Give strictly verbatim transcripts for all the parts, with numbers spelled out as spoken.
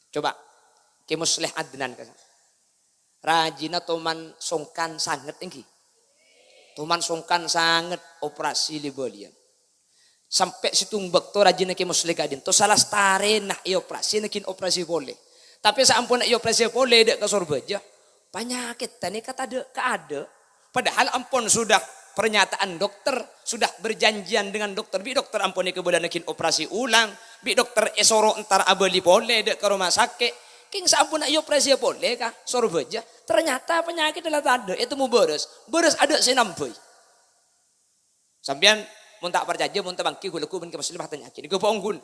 Coba, Kè Musleh Adnan, ka-, rajina toman songkan sanget, èngghi? Toman songkan sanget operasi lè-bâliyân. Sampè' sèttong bâkto rajina Kè Musleh ka'dinto salastarèna èoperasi, nèka ghi' operasi polè. Tapè saamponna èoperasi polè dâ' ka Sorbhâjâ, panyakèdhâ nèka tadâ' kaadâ'. Padahal ampon sudah pernyataan dokter, sudah berjanjian dengan dokter. Bi' dokter ampon èkabâlâna ghi' operasi ulang, bi' dokter èsoro entar abâli polè dâ' ka rumah sakè'. Kèng saamponna èoperasi polè ka Sorbhâjâ, ternyata panyakèdhâ la tadâ', ètemmo bârâs. Bârâs adâ' sè nambâi. Sampèyan mon ta' parcajâ, mon ta' mangghi, ghu-lagghu bân Kè Musleh, pas tanya'aghi. Nèka bhungkona.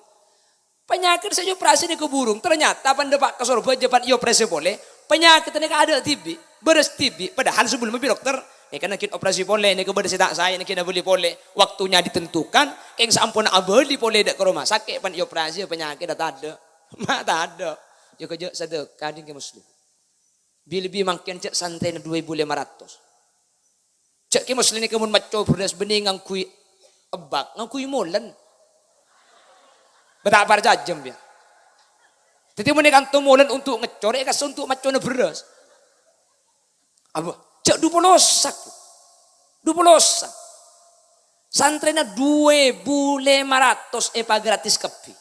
Panyakèt sè èoperasi nèka burung, ternyata pan dâpa' ka Sorbhâjâ pan èoperasi polè, panyakèt nèka adâ' dhibi', bârâs dhibi', padahal sabellunna bi' dokter, nèka nèka ghi' operasi polè, nèka bâdâ sè ta' saè, nèka ghi' abâli polè. Waktunya ditentukan, kèng saamponna abâli polè dâ' ka rumah sakè' pan èoperasi, panyakèt tadâ'. Ma' tadâ'. Jâ-, jâ' sadâkah, ding Kè Musleh. Bi-, lebbi mangkèn jâ' santrèna du èbu lèma ratos. Jâ' Kè Musleh nèka mon macco bherrâs bânnè ngangghuy ebbak, ngangghuy molèn. Bâ' ta' parcajâ, sampèyan. Dhâddhi mon èkanto molèn untuk ngèccor, èkassa untuk maccona bherrâs. Apa? Jâ' du polo sak. Du polo sak. Santrèna du èbu lèma ratos èpagratis kabbhi.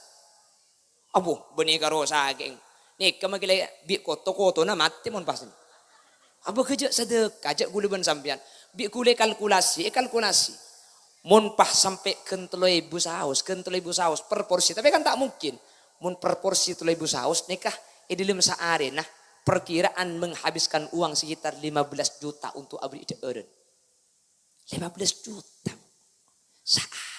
Abbhu, bânnè karo sakèng. Nèka makè la bi' koto-kotona matè mon pas. Abbhu, ghâjâ' sadâkah, jâ' ghulâ bân sampèyan. Bi' ghulâ èkalkulasi, èkalkulasi. Mon pas sampè' ghân tello èbu saos, ghân tello èbu saos per porsi. Tapè kan ta' mungkin. Mon per porsi tello èbu saos nèka è dâlem saarèna perkiraan menghabiskan uang sekitar lima belas juta untuk abâli dhâ'ârân. Lima belas juta. Saarè.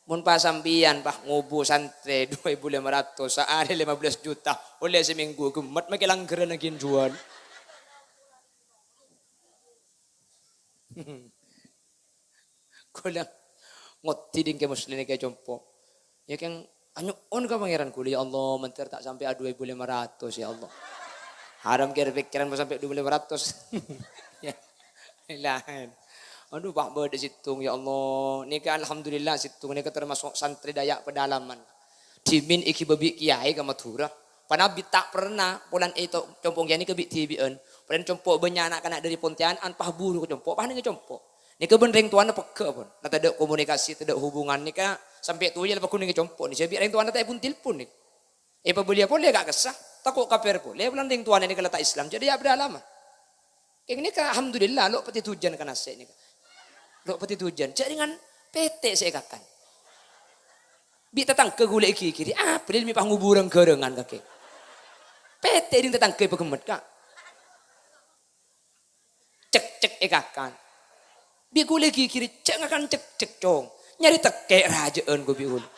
Mon pas sampèyan, pas ngobu santrè du èbu lèma ratos, saarè lima belas juta, ollè samènggu ghemmet makè langghârân ghin juwâl. Ghulâ ngoddhi ding Kè Musleh nèka compo'. Yâ, kèng anyo'on ka Pangèran ghulâ, "Ya Allah, mandhâr ta' sampè' du èbu lèma ratos, ya Allah." Haram kèra pèkkèran mon sampè' du èbu lèma ratos. Ya, laèn. Adu, pas bâdâ sèttong, ya Allah. Nèka alhamdulillah sèttong nèka tamaso' santrè Dayak pedalaman. Dhimèn èghibâ bi' kèyaè ka Madhurâ. Panabi ta' pernah polana è to-, compo' kèyaè nèka bi'-dhibi'ân. Polana compo' bânnya' na'-kana' dâri Pontianak, pas buru ka compo', pas nèng ka compo'. Nèka bân rèng towana pegghâ' pon. Na tadâ' komunikasi, tadâ' hubungan nèka sampè' towa la pagghun nèng ka compo' nèka. Jâ' bi' rèng towana ta' èbun-telpon nèka. Èpabâliyâ polè ka kassa, tako' kafir polè, polana rèng towana nèka la ta' Islam. Jâ' dâ' iyâ bâdâ alama. Kèng nèka, alhamdulillah, lo' pètè dujân ka nasè' nèka. Lo' pètè dujân. Jâ' rèngan pètè' sè èkakan. Bi' tatangghâ ghulâ èghighiri, apa lè mè' pas ngobhurân ghârângan kakè. Pètè' ding tatangghâ èpaghemmet, Ka'. Cek-cek èkakan. Bi' ghulâ èghighiri, jâ' ngakan cek-cek, Cong. Nyarè tèkè' rajâ'ân ghu bi' ghulâ.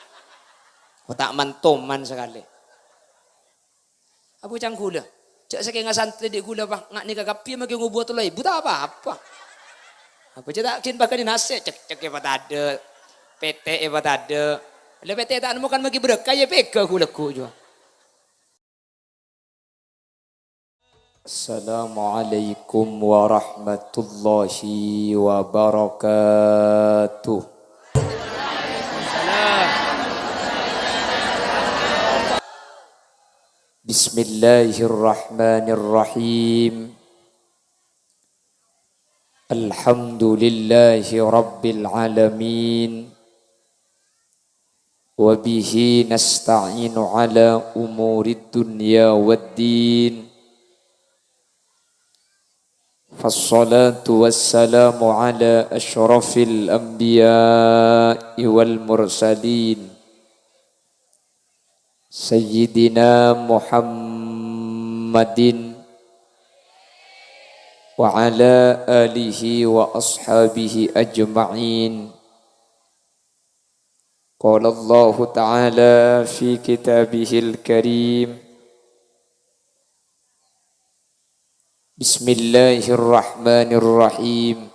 Ko ta' man-toman sakalè. Abu cangghulâ. Jâ' sakènga santrè dhi' ghulâ, Pak, nga' nèka kabbhi makè ngobu tello èbu, ta' apa-apa. Apa jâ' ta' ghin bâkal nasè', cek-cek èpatadâ', pètè' èpatadâ'. La pètè' ta' nemmo kan makè berkah, yâ pèghâ' ghulâ ghu jhuwa. Assalamualaikum warahmatullahi wabarakatuh. Bismillahirrahmanirrahim. Alhamdulillahi rabbil alamin. Wa bihi nasta'inu ala umurid dunya wad din. Fassalatu wassalamu ala asyrafil anbiya'i wal mursalin, Sayyidina Muhammadin wa ala alihi wa ashabihi ajma'in. Qala Allahu ta'ala fi kitabihil karim, Bismillahirrahmanirrahim.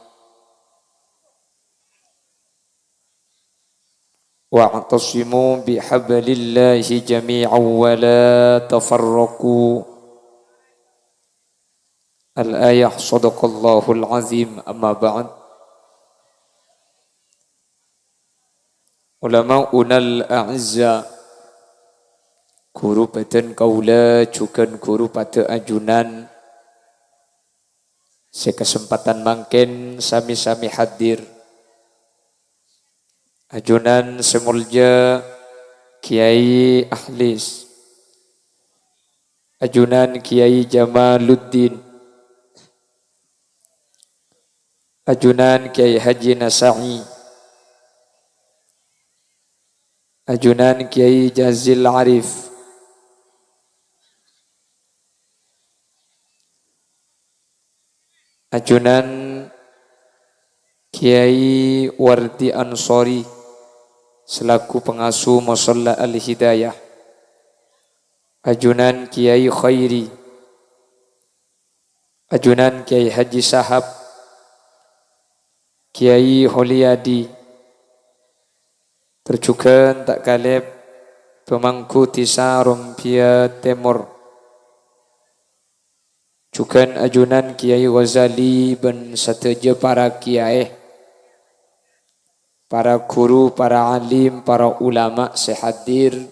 Wa'tasimu bihablillahi jami'an wa la tafarraqu. Al-ayah, sadaqallahul azim, amma ba'd. Ulama'unal a'izza, ghuru bhâdhân kaulâ jhughân ghuru padâ ajunan sè kasempadhân mangkèn sami-sami hadir. Ajunan sè molja Kyai Ahlis, ajunan Kyai Jamaluddin, ajunan Kyai Haji Nasa'i, ajunan Kyai Jazil Arif, ajunan Kyai Wardi Ansori selaku pengasuh Musholla Al-Hidayah, ajunan Kyai Khairi, ajunan Kyai Haji Sahab, Kyai Holiyadi, tor jhughân ta' kalèp pamangku dhisa Rombia Tèmor, jhughân ajunan Kyai Ghazali bân sadhâjâ para kyai. Para ghuru, para alim, para ulama sè hadir,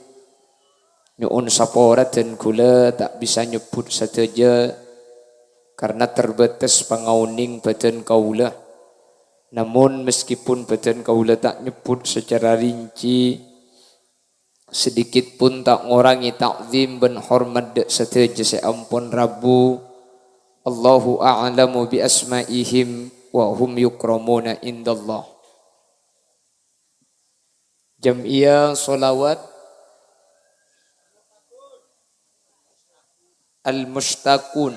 nyo'on sapora dân kaulâ ta' bisa nyebbhut sadhâjâ karna terbatas pangaonèng bhâdhân kaulâ. Namon, meskipun bhâdhân kaulâ ta' nyebbhut sacara rinci, sedikit pun ta' ngorangè ta'zim bân hormat dâ' sadhâjâ sè ampon rabu. Allahu a'lamu bi asma'ihim wa hum yukramuna indallah. Jam'iyah Sholawat Al-Mushtaqun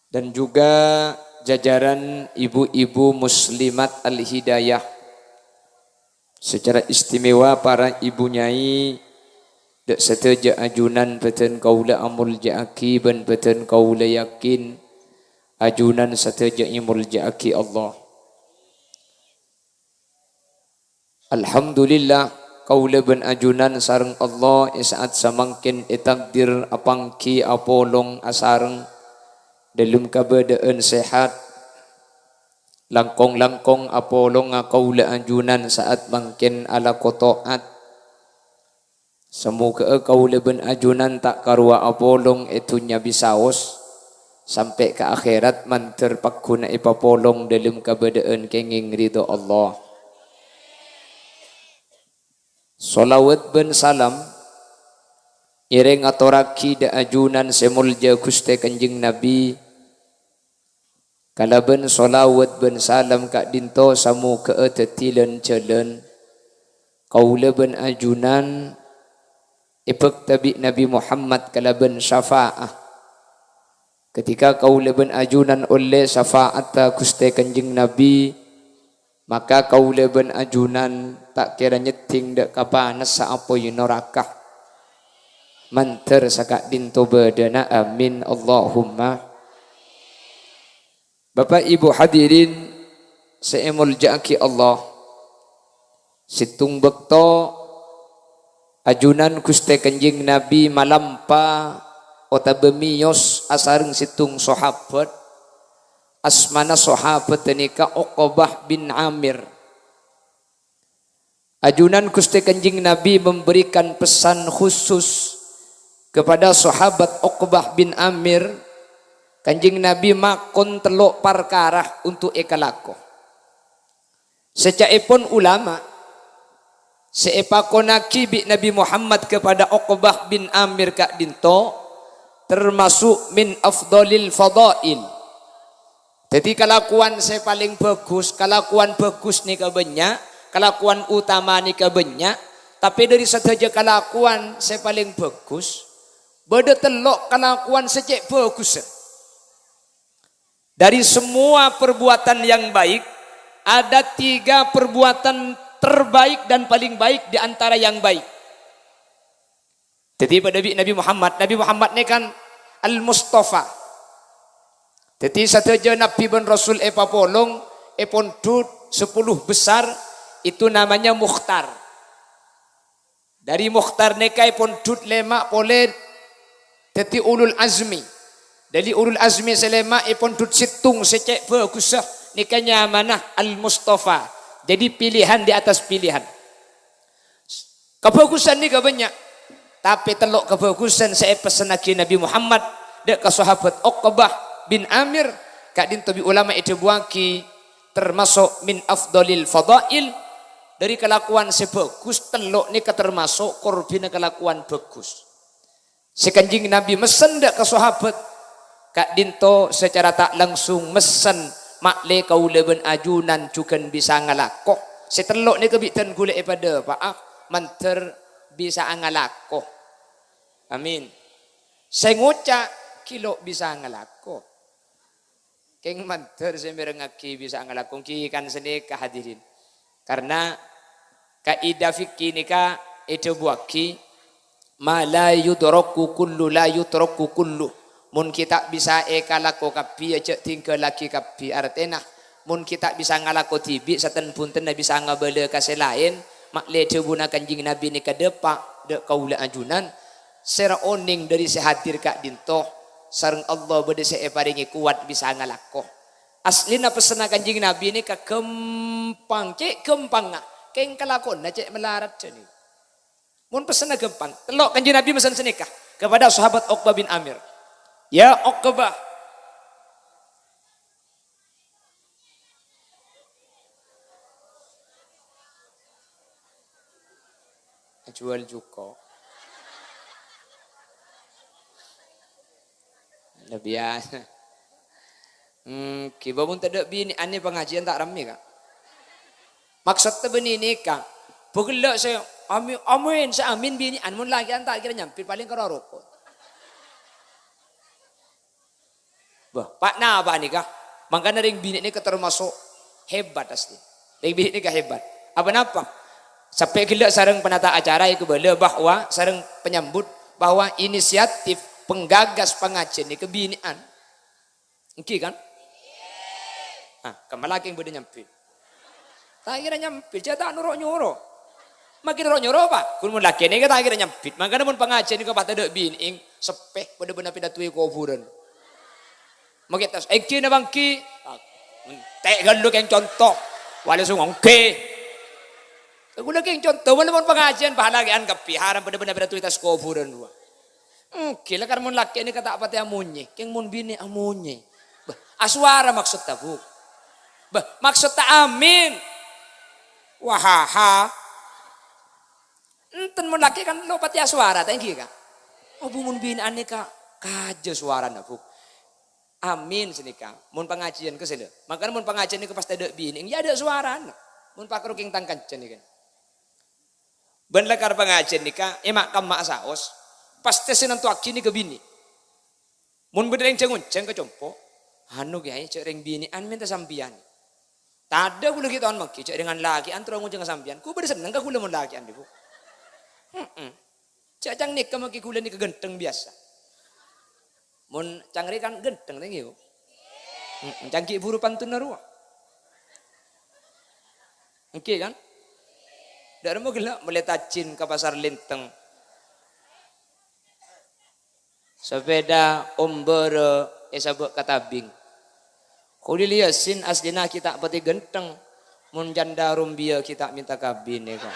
dan juga jajaran ibu-ibu muslimat Al-Hidayah. Secara istimewa para ibu nyai, dâ' sadhâjâ ajunan bhâdhân kaulâ amolja'aghi bân bhâdhân kaulâ yakin ajunan sadhâjâ èmolja'aghi Allah. Alhamdulillah, kaulâ bân ajunan sareng Allah è sa'at samangkèn ètakdir apangghi apolong asareng dâlem kabâdâ'ân sehat. Langkong-langkong apolonga kaulâ ajunan sa'at mangkèn alako to'at. Samoghâ'â kaulâ bân ajunan ta' karowa apolong è dhunnya bisaos, sampè' ka akhèrat mandhâr pagghuna èpapolong dâlem kabâdâ'ân kèngèng ridho Allah. Sholawat bân salam ngèrèng atorraghi dâ' ajunan sè molja Ghustè Kanjeng Nabi, kalabân sholawat bân salam ka'dinto samoghâ'â dhâddhi lan-jhâlân kaulâ bân ajunan èbhâkta bi' Nabi Muhammad kalabân syafa'ah. Ketika kaulâ bân ajunan ollè syafa'atta Ghustè Kanjeng Nabi, maka kaulâ bân ajunan ta' kèra nyèddhing dâ' ka panassa apoy naraka. Mandhâr saka'dinto bâdâna, amin, Allahumma. Bapa', Ibu, hadirin sè èmolja'aghi Allah, sèttong bâkto ajunan Ghustè Kanjeng Nabi malampa otabâ mèyos asareng sèttong sahabat, asmana sahabat ghânèka Uqbah bin Amir. Ajunan Ghustè Kanjeng Nabi memberikan pesan khusus kepada sahabat Uqbah bin Amir. Kanjeng Nabi makon tello' parkara untuk èkalako. Sè ca'èpon ulama, sè èpakonnaghi bi' Nabi Muhammad kepada Uqbah bin Amir ka'dinto termasuk min afdhalil fadhail. Dhâddhi, kalakowan sè palèng bhâghus, kalakowan bhâghus nèka bânnya', kalakowan utama nèka bânnya', tapè dhâri sadhâjâ kalakowan sè palèng bhâghus, bâdâ tello' kalakowan sè cè' bhâghussa. Dari semua perbuatan yang baik, ada tiga perbuatan terbaik dan paling baik di antara yang baik. Dhâddhi, padâ bi' Nabi Muhammad. Nabi Muhammad nèka kan Al-Mustafa. Dhâddhi, sadhâjâ nabi bân rasul èpapolong, èpondhut sepuluh besar, itu namanya mukhtar. Dhâri mukhtar nèka èpondhut lèma' polè dhâddhi ulul azmi. Dhâri ulul azmi sè lèma' èpondhut sèttong sè cè' bhâghussa, nèka nyamana Al-Mustafa. Jadi pilihan di atas pilihan. Kabhâghusân nèka bânnya', tapè tello' kabhâghusân sè èpessennaghi Nabbhi Muhammad dâ' ka Sahabat Uqbah bin Amir, ka'dinto bi' ulama èdhâbuwaghi tamaso' min afdhalil fadha'il, dhâri kalakowan sè bhâghus, tello' nèka tamaso' korbhina kalakowan bhâghus. Sè Kanjeng Nabbhi messen dâ' ka sahabat, ka'dinto sacara ta' langsung messen, "Ma'lè kaulâ bân ajunan jhughân bisa ngalako." Sè tello' nèka bi' dân ghulâ èpadâpa'a, mandhâr bisa'a ngalako. Amin. Sè ngoca' ghi' lo' bisa ngalako. Kèng mandhâr sè mèrengngaghi bisa'a ngalako, ghi kan sanèka, hadirin. Karna kaidah fikih nèka èdhâbuwaghi, "Ma la yudraku kullu la yutraku kullu." Mon ghi' ta' bisa èkalako kabbhi, ya jhâ' dhinggâllaghi kabbhi. Artèna, mon ghi' ta' bisa ngalako dhibi', saten-bhuntenna bisa ngabâlâ ka sè laèn, ma'lè dhâbuna Kanjeng Nabbhi nèka dâpa' dâ' kaulâ ajunan, sèra onèng dhâri sè hadir ka'dinto, sareng Allah bâdâ sè èparèngè kowat bisa ngalako. Aslina pessenna Kanjeng Nabbhi nèka ghâmpang, cè' ghâmpangnga, kèng kalakowanna cè' malaradhâ nèka. Mon pessenna ghâmpang, tello' Kanjeng Nabbhi messen sanèka kepada sahabat Uqbah bin Amir, "Ya Uqbah, ajhuwâl jhuko'." Luar biasa. Hmm, ghibâ mon tadâ' binè'an pangajiân ta' rammè, Ka'. Maksoddhâ bânnè nèka, bhâghellâ' sè ami-, amin, sè amin binè'an, mon lakè'an ta' kèra nyampit, palèng karo aroko'. Bâh, pa-, napa nèka? Mangkana rèng binè' nèka tamaso' hebat, asli. Rèng binè' nèka hebat. Apa napa? Sampè' ghellâ' sareng penata acara èkabâlâ bahwa, sareng penyambut, bahwa inisiatif penggagas pangajiân nèka binè'an. Èngghi, kan? Ah, kemma lakè' bâdâ nyampit. Ta' kèra nyampit, jhâ' ta' noro'-nyoro. Makkè noro'-nyoro, Pa'? Ghun mon lakè' nèka ta' kèra nyampit. Mangkana mon pangajiân nèka pas tadâ' binè'an, seppè, padâ bân apè dâtowè kobhurân. Makkè tas, èngghi napa èngghi? Ah, entek ghâllu kèng conto. Wali songong, èngghi. Kaulâ kèng conto, wali mon pangajiân, pas lakè'an kabbhi, haram padâ bân apè dâtowè attas kobhurân, rowa. Èngghi, lakar mon lakè' nèka ta' patè amonyè, kèng mon binè' amonyè. Bâh, asowara maksoddhâ, Bu'. Bâh, maksoddhâ amin. Wahaha. Enten mon lakè' kan lo' patè asowara, ta' èngghi, Ka'? Oh, Bu', mon binè'an nèka kajâ sowarana, Bu'. Amin sanèka. Mon pangajiân kè sè lè. Mangkana mon pangajiân nèka pas tadâ' binè', ya adâ' sowarana. Mon pakaro kèng tang kanca nèka. Bân lakar pangajiân nèka, è ma'-kamma' saos, pastè sè nantowaghi nèka binè'. Mon bâdâ rèng jhâng-onjhâng ka compo', "Anu, Kèyaè, jhâ' rèng binè'an mènta sampèyan." "Tadâ', kaulâ ghi' ton mangghi, jhâ' rèng lakè'an terro ngonjhâng ka sampèyan." Ko bâdâ senneng ka kaulâ mon lakè'an, Bu'. Heeh. Jhâ' cang nèka mangghi kaulâ nèka ghântheng biyasa. Mon cang rè kan ghântheng, ta' èngghi, Bu'. Heeh, cang ghi' buru pantunna rowa. Èngghi, kan? Dâ' remma ghellâ' mellè tajin ka Pasar Linteng. Sapèda ombârâ èsabâ' ka tabing. Kholil Yasin aslina ghi' ta' patè ghântheng, mon jhândhâ rombiyâ ghi' ta' mènta kabin, nèka.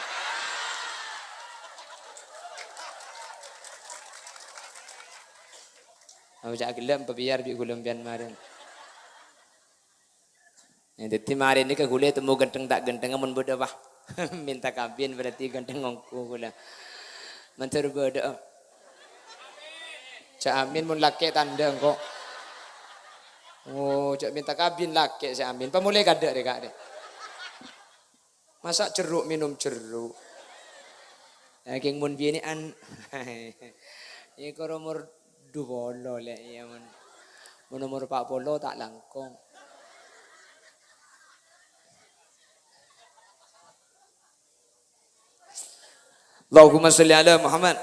Aja ghellâ' pabiyar bi' ghulâ sampèyan marèn. Nah, dhâddhi marèna ka ghulâ temmo ghântheng ta' ghântheng, mon bâdâ, wah, mènta kabin berarti ghântheng ongghu ghulâ. Mandhâr bâdâ. Jhâ' amin mon lakè' tandhâ engko'. Oh, jhâ' mènta kabin lakè' sè amin. Pamolè kadâ' rè, Ka', rè. Masa' jeruk minum jeruk. Dâging mon binè'an. Èkor omor dupolo, lè', iyâ, mon, mon omor pa' polo ta' langkong. Allahumma sholli ala Muhammad.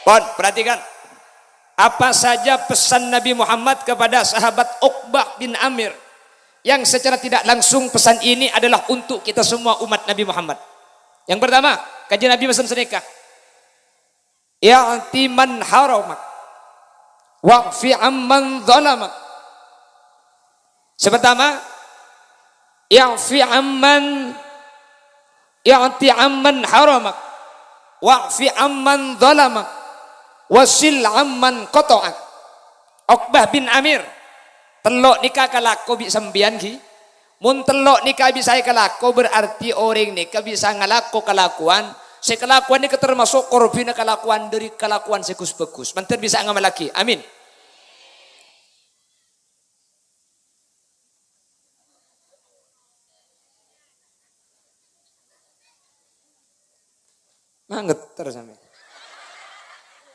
Pon, perhatikan. Apa saja pesan Nabi Muhammad kepada sahabat Uqbah bin Amir, yang secara tidak langsung pesan ini adalah untuk kita semua umat Nabi Muhammad. Yang pertama, Kanjeng Nabi mesen sanèka, "I'ti man haramak, wa'fi amman zalamak." Sè pertama, I'fi amman, i'ti amman haramak, wa'fi amman zalamak, wasil amman qata'ak. Uqbah bin Amir, tello' nèka kalako bi' sampèyan, ghi? Mon tello' nèka bisa èkalako, berarti orèng nèka bisa ngalako kalakowan sè kalakowan nèka termaso' korbhina kalakowan dhâri kalakowan sè ghus-bhâghus. Mandhâr bisa ngamallaghi. Amin. Mangetter sampèyan.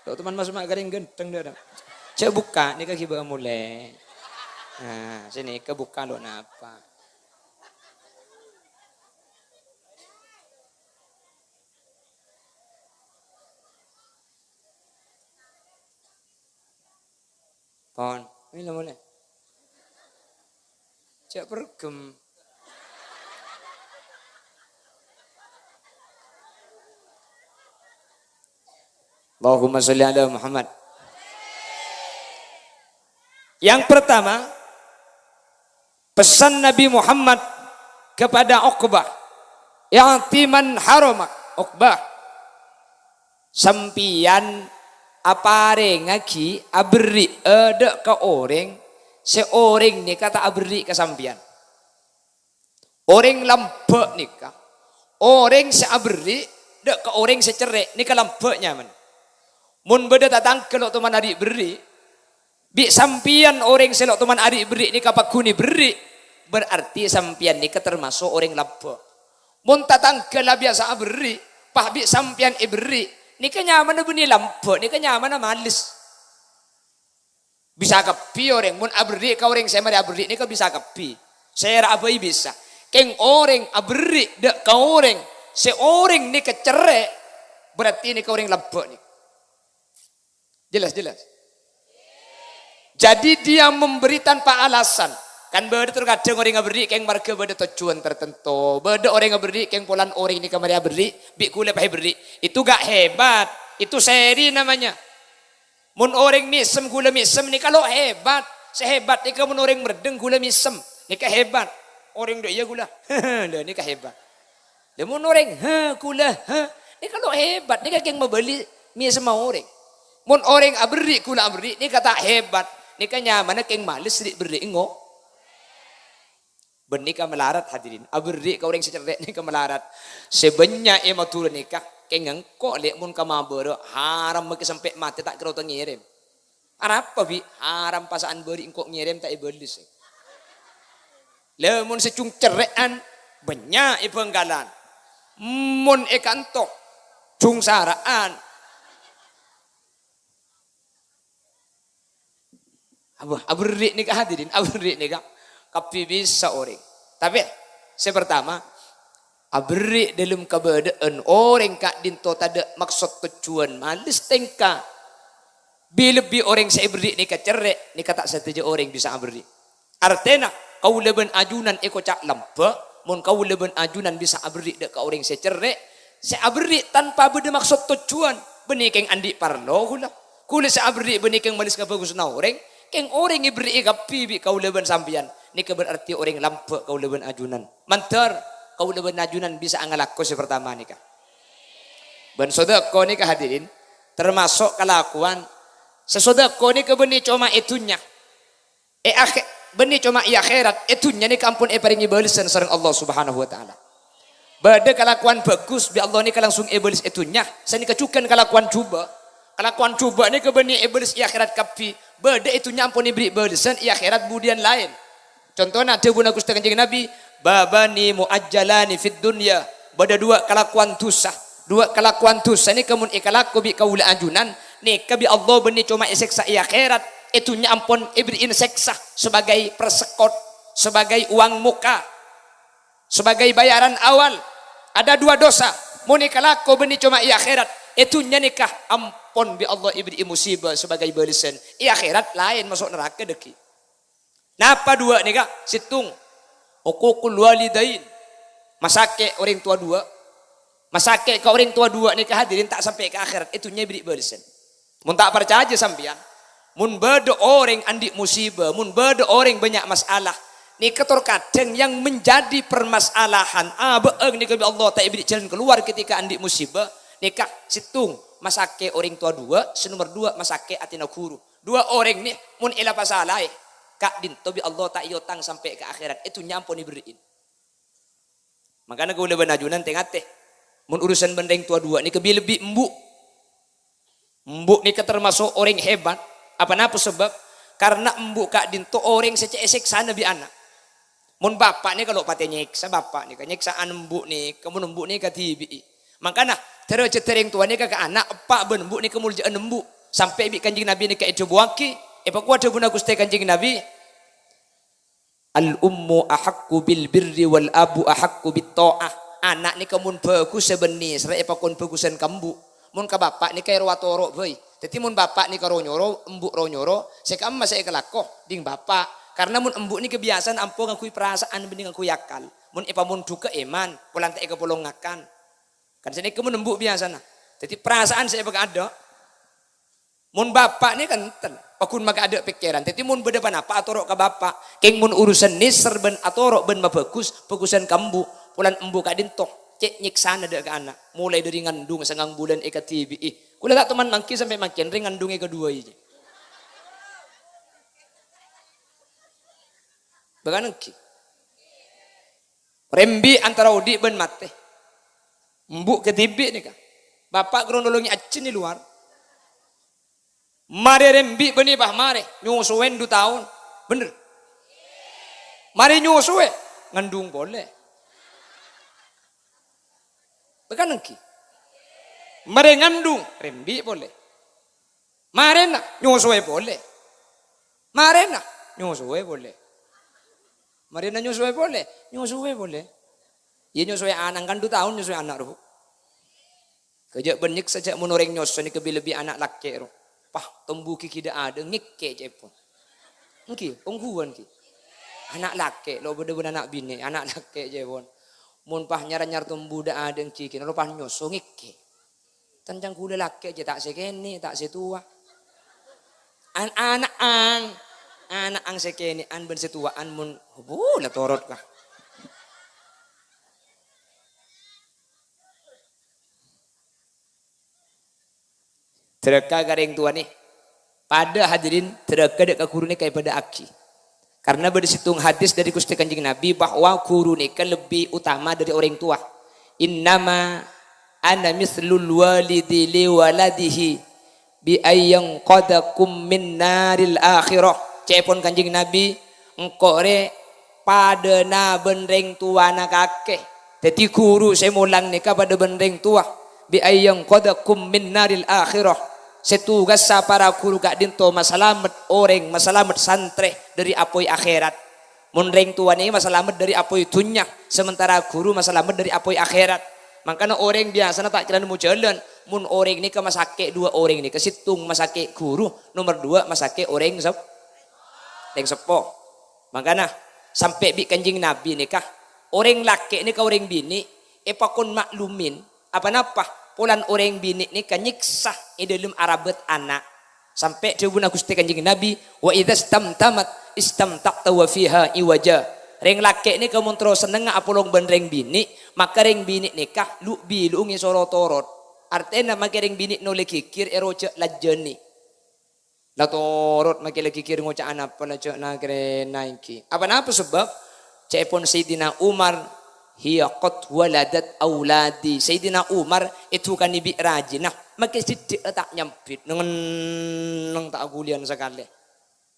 Lo' teman masuk mak kering gendeng dia. Cek buka, nèka ghibâ mulai. Nah, sini kebuka lo' napa? Pon. Ini lo' mulai. Cek pergem. Allahumma sholli ala Muhammad. Yang pertama, pesan Nabi Muhammad kepada Uqbah, "I'ti man haramak." Uqbah, sampèyan aparèngaghi, aberri'â dhâ' ka orèng sè orèng nèka ta' aberri' ka sampèyan. Orèng lambâ' nèka, orèng sè aberri' dhâ' ka orèng sè cerrè' nèka lambâ' nyamana. Mon bâdâ tatangghâ lo' toman ari' berri', bi' sampèyan orèng sè lo' toman ari' berri' nèka pagghun èberri', berarti sampèyan nèka termaso' orèng lambâ'. Mon tatangghâ la biyasa aberri', pas bi' sampèyan èberri', nèka nyamana bânnè lambâ', nèka nyamana males. Bisa kabbhi orèng, mon aberri' ka orèng sè marè aberri' nèka bisa kabbhi. Sèra'a bhâi bisa. Kèng orèng aberri' dhâ' ka orèng sè orèng nèka cerrè', berarti nèka orèng lambâ' nèka. Jelas, jelas? Jadi dia memberi tanpa alasan. Kan bâdâ terkadang orèng aberri' kèng marghâ bâdâ tojjhuwân tertentu. Bâdâ orèng aberri' kèng polana orèng nèka marè aberri', bi' ghulâ pas èberri'. Itu gak hebat. Itu seri namanya. Mon orèng mèsem ghulâ mèsem nèka lo' hebat. Sè hebat nèka mon orèng merdeng ghulâ mèsem. Nèka hebat. Orèng dâ' iyâ ghulâ. Lha nèka hebat. Lha mon orèng, "He, ghulâ, he," nèka lo' hebat. Nèka kèng mabâli mèsemma orèng. Mon orèng aberri' ghulâ aberri', nèka ta' hebat. Nèka nyamana kèng males ri'-berri' ngo-, Bânnè ka malarat, hadirin. Aberri' ka orèng sè cerrè' nèka malarat. Sè bânnya' è Madhurâ nèka, kèng engko' lè' mon ka mabârâ, haram makè sampè' matè ta' kèra tao ngèrèm. Arapa, Bi'? Haram pasa'an bâri' engko' ngèrèm ta' èbâles. Lha, mon sè jung cerrè'an, bânnya' è Bhângkalan. Mon è kanto, jung sara'an. Apa? Aberri' nèka, hadirin, aberri' nèka kabbhi bisa orèng. Tapè, sè pertama, aberri' dâlem kabâdâ'ân orèng ka'dinto tadâ' maksod tojjhuwân males tèngka. Bi-, lebbi orèng sè èberri' nèka cerrè', nèka ta' sadhâjâ orèng bisa aberri'. Artèna, kaulâ bân ajunan èkoca' lambâ', mon kaulâ bân ajunan bisa aberri' dâ' ka orèng sè cerrè', sè aberri' tanpa bâdâ maksod tojjhuwân, bânnè kèng andi' parlo ghulâ. Ghulâ sè aberri' bânnè kèng males ka bhâghusna orèng, kèng orèng èberri'i kabbhi bi' kaulâ bân sampèyan. Nèka berarti orèng lambâ' kaulâ bân ajunan. Mandhâr, kaulâ bân ajunan bisa angalako sè pertama nèka. Bân sodâko nèka, hadirin, termaso' kalakowan sè sodâko nèka bânnè coma è dhunnya. È akhè-, bânnè coma è akhèrat, è dhunnya nèka ampon èparèngè bâlessan sareng Allah Subhanahu wa Ta'ala. Bâdâ kalakowan bhâghus, bi' Allah nèka langsung èbâles è dhunnya, sanèka jhughân kalakowan jhubâ'. Kalakowan jhubâ' nèka bânnè èbâles è akhèrat kabbhi, bâdâ è dhunnya ampon èberri' bâlessan, è akhèrat budiyân laèn. Contona dhâbuna Ghustè Kanjeng Nabi, "Babani mu'ajjalani fid dunya." Bâdâ duwâ' kalakowan dhusa. Duwâ' kalakowan dhusa nèka mon èkalako bi' kaulâ ajunan, nèka bi' Allah bânnè coma èsèksa è akhèrat, è dhunnya ampon èberri'i sèksa sebagai persekot, sebagai uang muka, sebagai bayaran awal. Ada dua dosa, mon èkalako bânnè coma è akhèrat, è dhunnya nèka ampon bi' Allah èberri'i musibâ sebagai bâlessan, è akhèrat laèn maso' naraka dâggi'. Napa duwâ' nèka? Sèttong, uququl walidain. Masakè' orèng towa duwâ'. Masakè' ka orèng towa duwâ' nèka, hadirin, ta' sampè' ka akhèrat, è dhunnya èberri' bâlessan. Mon ta' parcajâ sampèyan, mon bâdâ orèng andi' musibâ, mon bâdâ orèng bânnya' masalah, Nèka tor kadhâng yang menjadi permasalahan, abâ'âng nèka bi' Allah ta' èberri' jalan keluar ketika andi' musibah, nèka sèttong, masakè' orèng towa duwâ', sè nomer duwâ' masakè' atèna ghuru. Duwâ' orèng nè, mon èla pasalaè, ka'dinto bi' Allah ta' èotang sampè' ka akhèrat, è dhunnya ampon èberri'in. Mangkana kaulâ bân ajunan tè-ngatè. Mon urusan bân rèng towa duwâ' nèka bi-, lebbi embu'. Embu' nèka termasuk orèng hebat. Apa napa sebab? Karena embu' ka'dinto orèng sè cè' èsèksana bi' ana'. Mon bapa' nèka lo' patè nyèksa bapa' nèka, nyèksa'an embu' nèka, mon embu' nèka dhibi'i. Mangkana, dârâjhâddhâ rèng towa nèka ka ana', eppa' bân embu' nèka molja'an embu'. Sampè' bi' Kanjeng Nabi nèka èdhâbuwâghi, èpakowa dhâbuna Ghustè Kanjeng Nabi, "Al-ummu ahaqqu bil birri wal abu ahaqqu bit tha'ah." Ana' nèka mon bhâghus sè bânnè, sèrrè èpakon bhâghusân ka embu'. Mon ka bapa' nèka èro atoro' bhâi. Dhâddhi mon bapa' nèka ro-nyoro, embu' ro-nyoro, sè ka'emma sè èkalako, ding bapa'. Karna mon embu' nèka biyasana ampo ngangghuy parasaan bânnè ngangghuy akal. Mon èpamondhughâ èman, polana ta' èkapolong ngakan. Kan sanèka mon embu' biyasana. Dhâddhi parasaan sè èpakaadâ'. Mon bapa' nèka enten, paggun makaadâ' pèkkèran. Dhâddhi mon bâdâ panapa atoro' ka bapa'. Kèng mon urusan nèser bân atoro' bân mabhâghus, bhâghusân ka embu'. Polana embu' ka'dinto, cè' nyèksana dâ' ka ana'. Molaè dâri ngandung sangang bulân èkadhibi'i. Kaulâ ta' toman mangghi sampè' mangkèn rèng ngandung èkadhuwâi. Bâkal nèngghi. Rembi' antara odi' bân matè. Embu' kadhibi' nèka. Bapa' kronologi ajjhân è lowar. Marè rembi' bânnè, bâh, marè. Nyosowèn du taon. Bhender. Marè nyosowè, ngandung polè. Bâkal nèngghi. Marè ngandung, rembi' polè. Marèna nyosowè polè. Marèna nyosowè polè. Marèna nyosowè polè. Nyosowè polè. Iyâ, nyosowè ana', kan du taon nyosowè ana', ro. Ghâjâ' bânnyek sajjhâ' mon orèng nyoso nèka bi-, lebbi ana' lakè', ro. Pas tombu ghighidhâ adâ' ngèkkè' cèpon. Èngghi, ongghuwân ghi. Ana' lakè', lo' bâdâ bân ana' binè', ana' lakè' cèpon. Mon pas nyar-anyar tombu dâ' adâ' èngghi, ghi, lo' pas nyoso ngèkkè'. Tèncang ghulâ lakè' jâ ta' sè kènè', ta' sè towa. An-, ana'an, ana'an sè kènè'an bân sè towa'an mon, bu, la torot, ka. Dârâka ka rèng towa nè. Padâ hadirin, dârâka dâ' ka ghuru nèka èpadâ'âghi. Karna bâdâ sèttong hadis dâri Ghustè Kanjeng Nabi bahwa ghuru nèka lebbi utama dâri orèng towa. "Innama ana mislul walidi li waladihi bi ayyanqadhakum min naril akhirah." Ca'èpon Kanjeng Nabi, "Engko' rè padâna bân rèng towana kakè." Dhâddhi ghuru sè molang nèka padâ bân rèng towa. "Bi ayyanqadhakum min naril akhirah." Sè tugassa para ghuru ka'dinto masalamet orèng, masalamet santrè dâri apoy akhèrat. Mon rèng towa nè masalamet dâri apoy dhunnya, sementara ghuru masalamet dâri apoy akhèrat. Mangkana orèng biyasana ta' kèra nemmo jhâlân. Mon orèng nèka masakè' duwâ' orèng nèka, sèttong masakè' ghuru, nomer duwâ' masakè' orèng sep-, rèng seppo. Mangkana, sampè' bi' Kanjeng Nabi nèka, orèng lakè' nèka orèng binè' èpakon maklumin, apa-napa, polana orèng binè' nèka nyèksa è dâlem arabât ana'. Sampè' dhâbuna Ghustè Kanjeng Nabi, "Wa idza istamtamat istamta'ta wa fiha iwaja." Rèng lakè' nèka mon terro sennengnga apolong bân rèng binè', maka rèng binè' nèka lu'-bilu'eng èsoro torot. Artèna makè rèng binè' nolè ghighir èro jhâ' lajjhâni. La torot makè la ghighir ngoca' anapa la jhâ' na-, kèrèna èngghi. Apa-napa sebab? Ca'èpon Sayyidina Umar, "Hiya qad waladat auladi." Sayyidina Umar èdhukanè bi' rajina, makè sèdhâ' la ta' nyambit, neng-enneng ta' aghuliyân sakalè.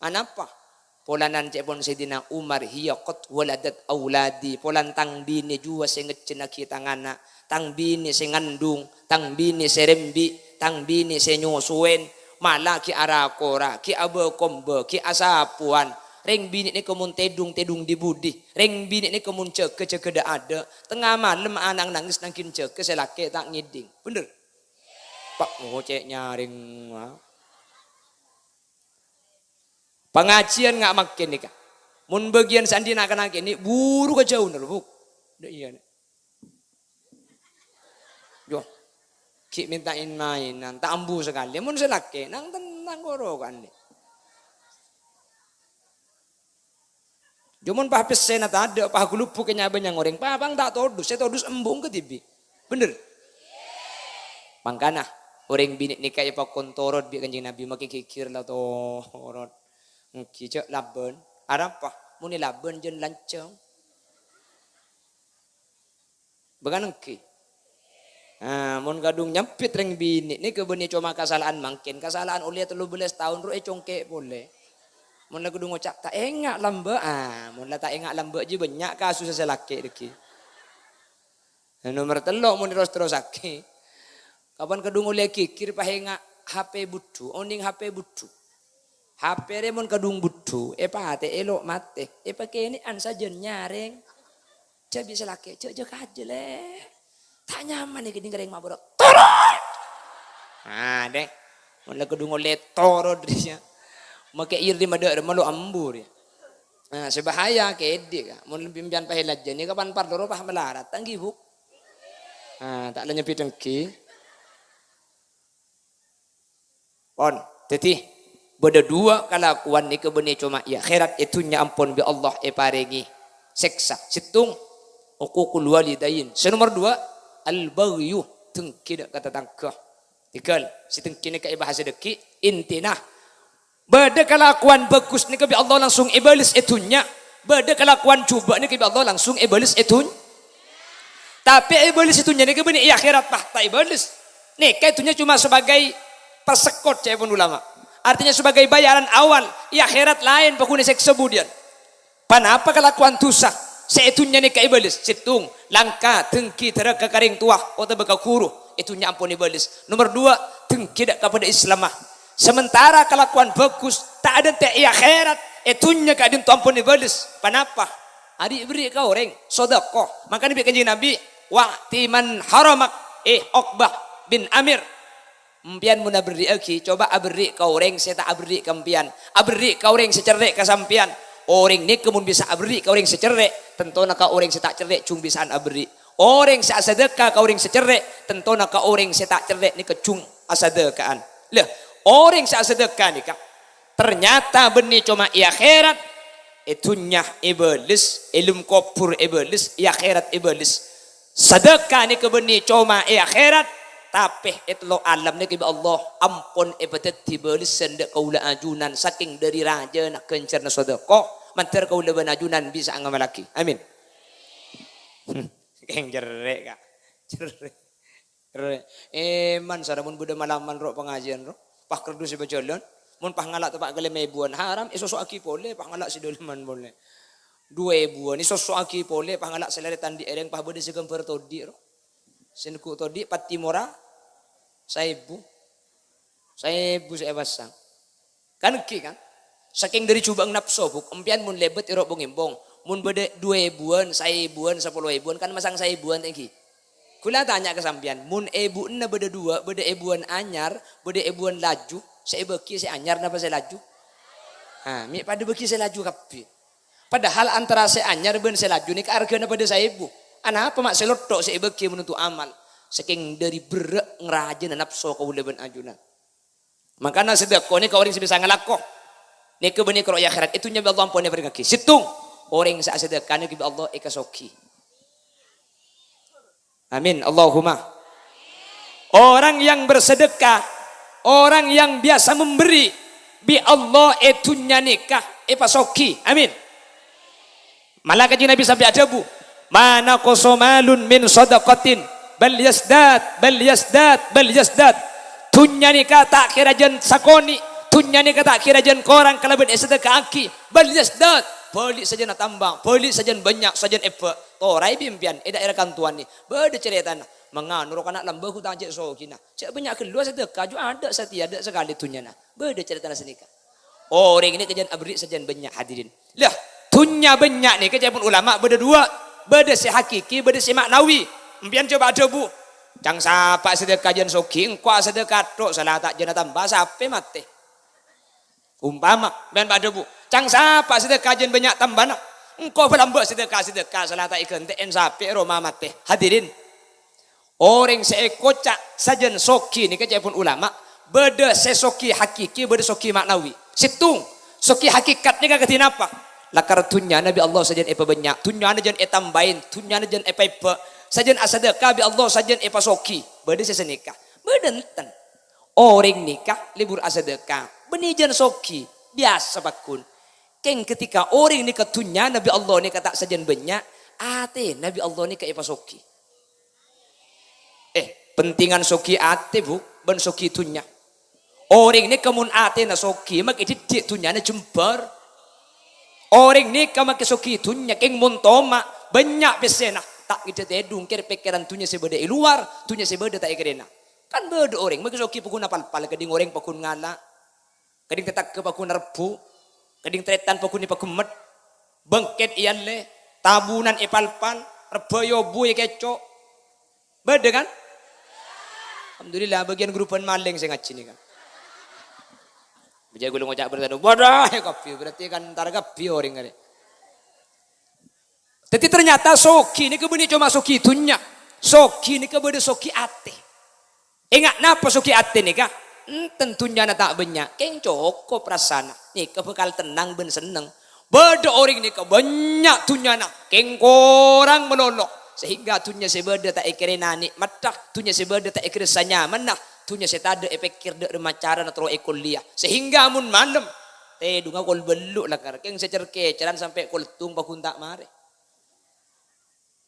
Anapa? Polana ca'èpon Sayyidina Umar, "Hiya qad waladat auladi." Polana tang binè' juwa sè ngejjhennaghi tang ana'. Tang binè' sè ngandung, tang binè' sè rembi', tang binè' sè nyosowèn, mala ghi' ara-kora, ghi' abâ-kombâ, ghi' asapowan. Rèng binè' nèka mon tèdung-tèdung di-budi, rèng binè' nèka mon jâgâ-jâgâ dâ'-adâ', tengnga malem ana' nangès nangghing jâgâ sè lakè' ta' ngèdhing. Bhender? Pa' ngocè' nyarèng, ah. Pangajiyân nga' mangkèn nèka. Mon bâgiyân sè andi' na'-kana' kènè', buru ka jhâuna, lho, Bu. Dâ' iyâ, nè. Yo, ghi' mènta in-maènan, ta' ambu sakalè. Mon sè lakè', nang-tennang koro kan, nè. Jhâ' mon pas pèssèna tadâ', pas gulubbhuk è nya-bânnya'an orèng, papa ta' todus, sè todus embu' kadhibi'. Bhender? Mangkana, orèng binè' nèka èpakon torot bi' Kanjeng Nabi, makè ghighir la torot. Ènggi, jhâ' labân. Arapa? Mon èlabân jân lancèng. Bhâkal ènggi. Ah, mon kadhung nyambit rèng binè', nèka bânnè coma kasala'an mangkèn, kasala'an ollè tello bellâs taon ro ècongkè' polè. Mon la kadhung ngoca', "Ta' enga' lambâ'," ah, mon la ta' enga' lambâ' jiyâ bânnya' kasus sè lakè' dhâggi'. Nomer tello', mon èros-terrosaghi, kapan kadhung ollè ghighir pas enga' H P budhu, onèng H P budhu. H P rè mon kadhung budhu, èpatè'è lo' matè, èpakènè'an sajân nyarèng. Jhâ' bisa lakè', jhâ', jhâ' kajâ, lè. Ta' nyaman nèka ding rèng mabârâ. Torot! Ah, deh. Mon la kadhung ollè torot rèya. Makè iri madâ' remma lo' ambu rèya. Nah, sè bahaya kèdhi', ka. Mon lembi empiyan pas èlajâni, kapan parlo ro pas malarat, ta' ènggi, Bu'? Ah, ta' la nyambit ènggi. Pon. Dhâddhi, bâdâ duwâ' kalakowan nèka bânnè coma è akhèrat, è dhunnya ampon bi' Allah èparèngè sèksa. Sèttong, uququl walidain. Sè nomer duwâ', al-baghyu, dengki dâ' ka tatangghâ. Tèghâl, sè dengki nèka èbahas dhâggi', intina. Bâdâ kalakowan bhâghus nèka bi' Allah langsung èbâles è dhunnya. Bâdâ kalakowan jhubâ' nèka bi' Allah langsung èbâles è dhunnya. Tapè èbâles è dhunnya nèka bânnè è akhèrat, pas ta' èbâles. Nèka è dhunnya coma sebagai persekot, ca'èpon ulama. Artinya sebagai bayaran awal, è akhèrat laèn pagghun èsèksa budiyân. Ponapa kalakowan dhusa sè è dhunnya nèka èbâles? Sèttong, langka, dengki, dârâka ka rèng towa otabâ ka ghuru, è dhunnya ampon èbâles. Nomer duwâ', dengki dâ' ka padâ Islamma. Sementara kalakowan bhâghus ta' adânte' è akhèrat, è dhunnya ka'dinto ampon èbâles. Ponapa? Aberri' ka orèng, sodâko. Mangkana bi' Kanjeng Nabi, "Wa'ti man haramak," eh, Uqbah bin Amir. Empèyan mon aberri'aghi, coba aberri' ka orèng sè ta' aberri' ka empèyan. Aberri' ka orèng sè cerrè' ka sampèyan. Orèng nèka mon bisa aberri' ka orèng sè cerrè', tantona ka orèng sè ta' cerrè' jhung bisa'an aberri'. Orèng sè asadâka ka orèng sè cerrè', tantona ka orèng sè ta' cerrè' nèka jhung asadâka'an. Lah, orèng sè asadâka nèka ternyata bânnè coma è akhèrat, è dhunnya èbâles, è lem kobhur èbâles, è akhèrat èbâles. Sadâka nèka bânnè coma è akhèrat, tapè è tello' alam nèka bi' Allah ampon èpadhâddhi bâlessan dâ' kaulâ ajunan sakèng dâri rajâna ghânjhârânna sodâko, mandhâr kaulâ bân ajunan bisa ngamallaghi. Amin. Kèng cerrè', Ka'. Cerrè'. Cerrè'. Èman sara mon bâdâ malaman ro' pangajiân ro', pas kardus sè bâjâlân, mon pas ngala' teppa' kalèma èbuwân, haram èsoso'aghi polè, pas ngala' sè dâlemman polè. Duwâ èbuwân, èsoso'aghi polè, pas ngala' sè lèrèt andi' èrèng, pas bâdâ sè ghâmbhâr todi' ro'. Sè neggu' todi' pati mora, saèbu. Saèbu sè èpasang. Kan ènggi, kan? Sakèng dâri jhubâ'na napso, Bu', empèyan mon lèbât è ro' bong-embong. Mon bâdâ duwâ èbuwân, saèbuwân, sapolo èbuwân, kan masang saèbuwân ta' ènggi. Kaulâ atanya ka sampèyan, mon èbuwânna bâdâ duwâ', bâdâ èbuwân anyar, bâdâ èbuwân laju, sè èbâghi sè anyar napa sè laju? Ha, mè' padâ bâghi sè laju kabbhi. Padahal antara sè anyar bân sè laju nèka arghâna padâ saèbu. Anapa ma' sè lotto' sè èbâghi menuntut amal? Sakèng dâri berrâ' ngrajâna napso kaulâ bân ajunan. Mangkana sadâka nèka orèng sè bisa ngalako. Nèka bânnè karo è akhèrat, è dhunnya bi' Allah ampon èparèngaghi. Sèttong, orèng sè asadâka nèka bi' Allah èkasogi. Amin. Allahumma. Orang yang bersedekah, orang yang biasa memberi, bi' Allah è dhunnya nèka èpasogi. Amin. Mala Kanjeng Nabi sampè' adhâbu, "Ma naqasa malun min shadaqatin, bal yazdad, bal yazdad, bal yazdad." Dhunnya nèka ta' kèra jân sakonè', dhunnya nèka ta' kèra jân korang kalabân èsadâkaaghi, bal yazdad, bâli' sajân atamba, bâli' sajân bânnya', sajân èbâ'. Toraè bi' empèyan è dhaèra Kantowan nè, bâdâ carètana, mangano ro' kana' lambâ' ghu ta' cè' sogina. Cè' bânnya' ghâllu asadâka, jhu adâ' satèya, adâ' sakalè dhunnyana. Bâdâ carètana sanèka. Orèng nèka jân aberri' sajân bânnya', hadirin. Lah, dhunnya bânnya' nèka ca'èpon ulama bâdâ duwâ', bâdâ sè hakiki, bâdâ sè ma'nawi. Empèyan coba adhâbu, "Ca'na sapa sadâka jân sogi, engko' asadâka tok, sala ta' jân atamba, sapè matè." Umpama, empèyan adhâbu, "Ca'na sapa sadâka jân bânnya' tambâna, engko' bâlâmbâ' sadâka-sadâka, sala ta' èghântè'è sapè roma matè." Hadirin, orèng sè èkoca' sajân sogi nèka ca'èpon ulama, bâdâ sè sogi hakiki, bâdâ sogi ma'nawi. Sèttong, sogi hakikat nèka kadhi napa? Lakar dhunnyana bi' Allah sajân èpabânnya', dhunnyana jân ètambâi, dhunnyana jân èpaèbâ', sajân asadâka bi' Allah sajân èpasoghi. Bâdâ sè sanèka? Bâdâ enten. Orèng nèka lebur asadâka, bânnè jân soghi, biyasa pagghun. Kèng ghâtèka orèng nèka dhunnyana bi' Allah nèka ta' sajân bânnya', atèna bi' Allah nèka èpasoghi. Eh, pentingan soghi atè, Bu, bân soghi dhunnya. Orèng nèka mon atèna soghi, makè dhiddhi' dhunnyana jembhâr. Orèng nèka makè soghi dhunnya, kèng mon toma', bânnya' pèssèna, ta' ngèdhâ tèdung kèr-pèkkèran dhunnya sè bâdâ è lowar, dhunnya sè bâdâ ta' èkèrèna. Kan bâdâ orèng makè soghi pagghun apal-pal, kèdhing orèng pagghun ngala'. Kèdhing tatangghâ pagghun arebbhu, kèdhing tarètan pagghun èpaghemmet, bengket èallè, tabunan èpal-pal, rebbhâ èobu èkèco'. Bâdâ, kan? Alhamdulillah, bâgiyân ghrupan malèng sè ngajhi nèka. Bâjâ ghulâ ngoca' bertanu, "Waduh, ya kabbhi, berarti kan entar kabbhi orèng arè." Dhâddhi, ternyata soghi nèka bânnè coma soghi dhunnya. Soghi nèka bâdâ soghi atè. Enga' napa soghi atè nèka? Enten dhunnyana ta' bânnya', kèng cokop rassana. Nèka bhâkal tennang bân senneng. Bâdâ orèng nèka bânnya' dhunnyana, kèng korang malolo. Sehingga dhunnya sè bâdâ ta' èkèrèna nè'matta, dhunnya sè bâdâ ta' èkèrassa nyamanna, dhunnya sè tadâ' èpèkkèr dâ' remma carana terro èkollèya. Sehingga mon malem, tèdungnga kol bâllu' lakar, kèng sè cer-kèceran sampè' kol ttung pagghun ta' marè.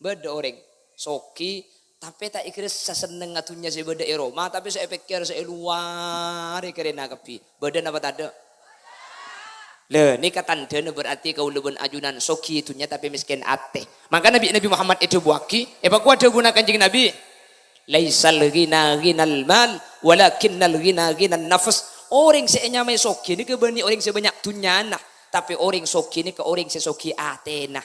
Bâdâ orèng soghi, tapè ta' èkèrassa sennengnga dhunnya sè bâdâ è roma, tapè sè èpèkkèr sè è lowar èkèrèna kabbhi. Bâdâ napa tadâ'? Lha, nèka tandhâna berarti kaulâ bân ajunan soghi dhunnya tapè mèskèn atè. Mangkana bi' Nabi Muhammad èdhâbuwâghi, èpakowa dhâbuna Kanjeng Nabi, "Laisal ghina ghinal mal, walakinnal ghina ghinan nafs." Orèng sè ènyamaè soghi nèka bânnè orèng sè bânnya' dhunnyana, tapè orèng soghi nèka orèng sè soghi atèna.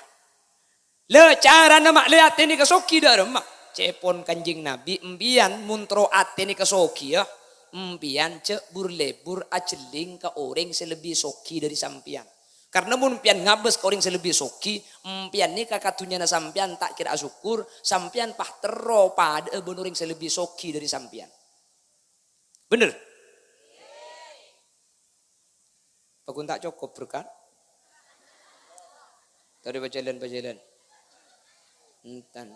Lha, carana ma'lè atè nèka soghi dâ' remma? Ca'èpon Kanjeng Nabi, "Empèyan mon terro atè nèka soghi, ya, empèyan jhâ' bur-lebur ajhelling ka orèng sè lebbi soghi dâri sampèyan. Karna mon empèyan ngabâs ka orèng sè lebbi soghi, empèyan nèka ka dhunnyana sampèyan ta' kèra asokkor, sampèyan pas terro padâ'â bân orèng sè lebbi soghi dâri sampèyan." Bhender? Pagghun ta' cokop berkat? Tadâ' pajhâlân-pajhâlân? Enten.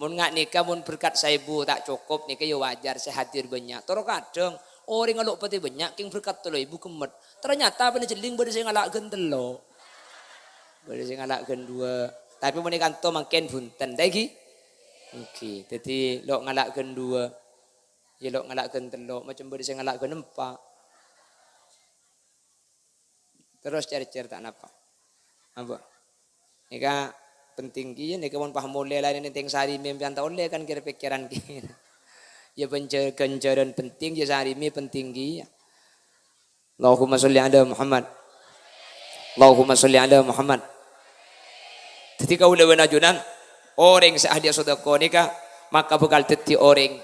Mon nga' nèka, mon berkat saèbu ta' cokop nèka ya wajar, sè hadir bânnya'. Toro kadhâng orèng alo' patè bânnya', kèng berkat tello èbu ghemmet. Ternyata panajhelling bâdâ sè ngala' ghân tello'. Bâdâ sè ngala' ghân duwâ'. Tapè mon è kanto mangkèn bhunten, ta' ènggi? Ènggi. Dhâddhi lo' ngala' ghân duwâ'. Ya lo' ngala' ghân tello', macem bâdâ sè ngala' ghân empa'. Terros cer-cer ta' napa. Apa? Nèka penting kèya, nèka mon pas molè laèn nèntèng sarè mèmpèyan ta' ollè kan kèr-pèkkèran kèya. Ya penca-, ghânjhârân penting, ya sarè mè penting kèya. Allahumma sholli ala Muhammad. Allahumma sholli ala Muhammad. Dhâddhi kaulâ bân ajunan, orèng sè ahli asadâka nèka maka bhâkal dhâddhi orèng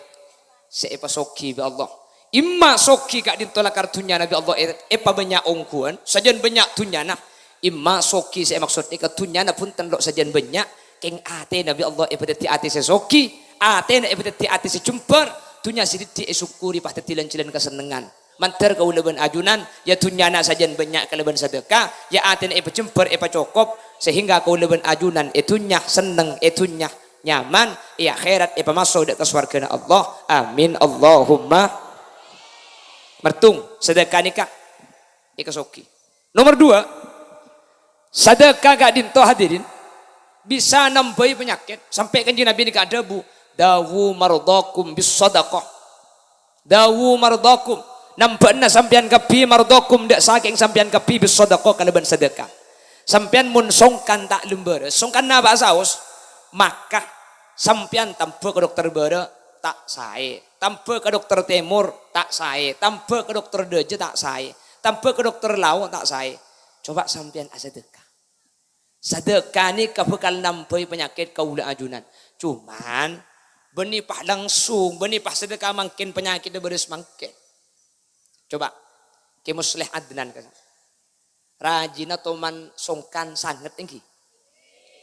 sè èpasoghi bi' Allah. Imma soghi ka'dinto lakar dhunnyana bi' Allah è-, èpabânnya' ongghuwân, sajân bânnya' dhunnyana. Imma soghi sè èmaksod nèka dhunnyana bhunten lo' sajân bânnya', kèng atèna bi' Allah èpadhâddhi atè sè soghi, atèna èpadhâddhi atè sè jembhâr, dhunnya sè dhiddhi' èsokkori pas dhâddhi lan-jhâlân kasennengngan. Mandhâr kaulâ bân ajunan, ya dhunnyana sajân bânnya' kalabân sadâka, ya atèna èpajembhâr, èpacokop, sehingga kaulâ bân ajunan è dhunnya senneng, è dhunnya nyaman, è akhèrat èpamaso dâ' ka sowarghâna Allah. Amin, Allahumma. Mertung, sadâka nèka èkasoghi. Nomor dua, sadâka ka'dinto, hadirin, bisa nambâi panyakèt. Sampè' Kanjeng Nabi nèka adhâbu, "Dawu mardhakum bis shadaqah." "Dawu mardhakum." Nambâ'âna sampèyan kabbhi, "mardhakum," dâ' sakèng sampèyan kabbhi, "bis shadaqah," kalabân sadâka. Sampèyan mon songkan ta' lem bârâs, songkan napa'a saos, maka sampèyan tambâ ka dokter bârâ' ta' saè, tambâ ka dokter tèmor ta' saè, tambâ ka dokter dâjâ ta' saè, tambâ ka dokter lao' ta' saè. Coba sampèyan asadâka. Sadâka nèka bhâkal nambâi panyakèt kaulâ ajunan. Cuman, bânnè pas langsung, bânnè pas sadâka mangkèn panyakèdda bârâs mangkèn. Coba, Kè Musleh Adnan, ka-, rajina toman songkan sanget, ènggi?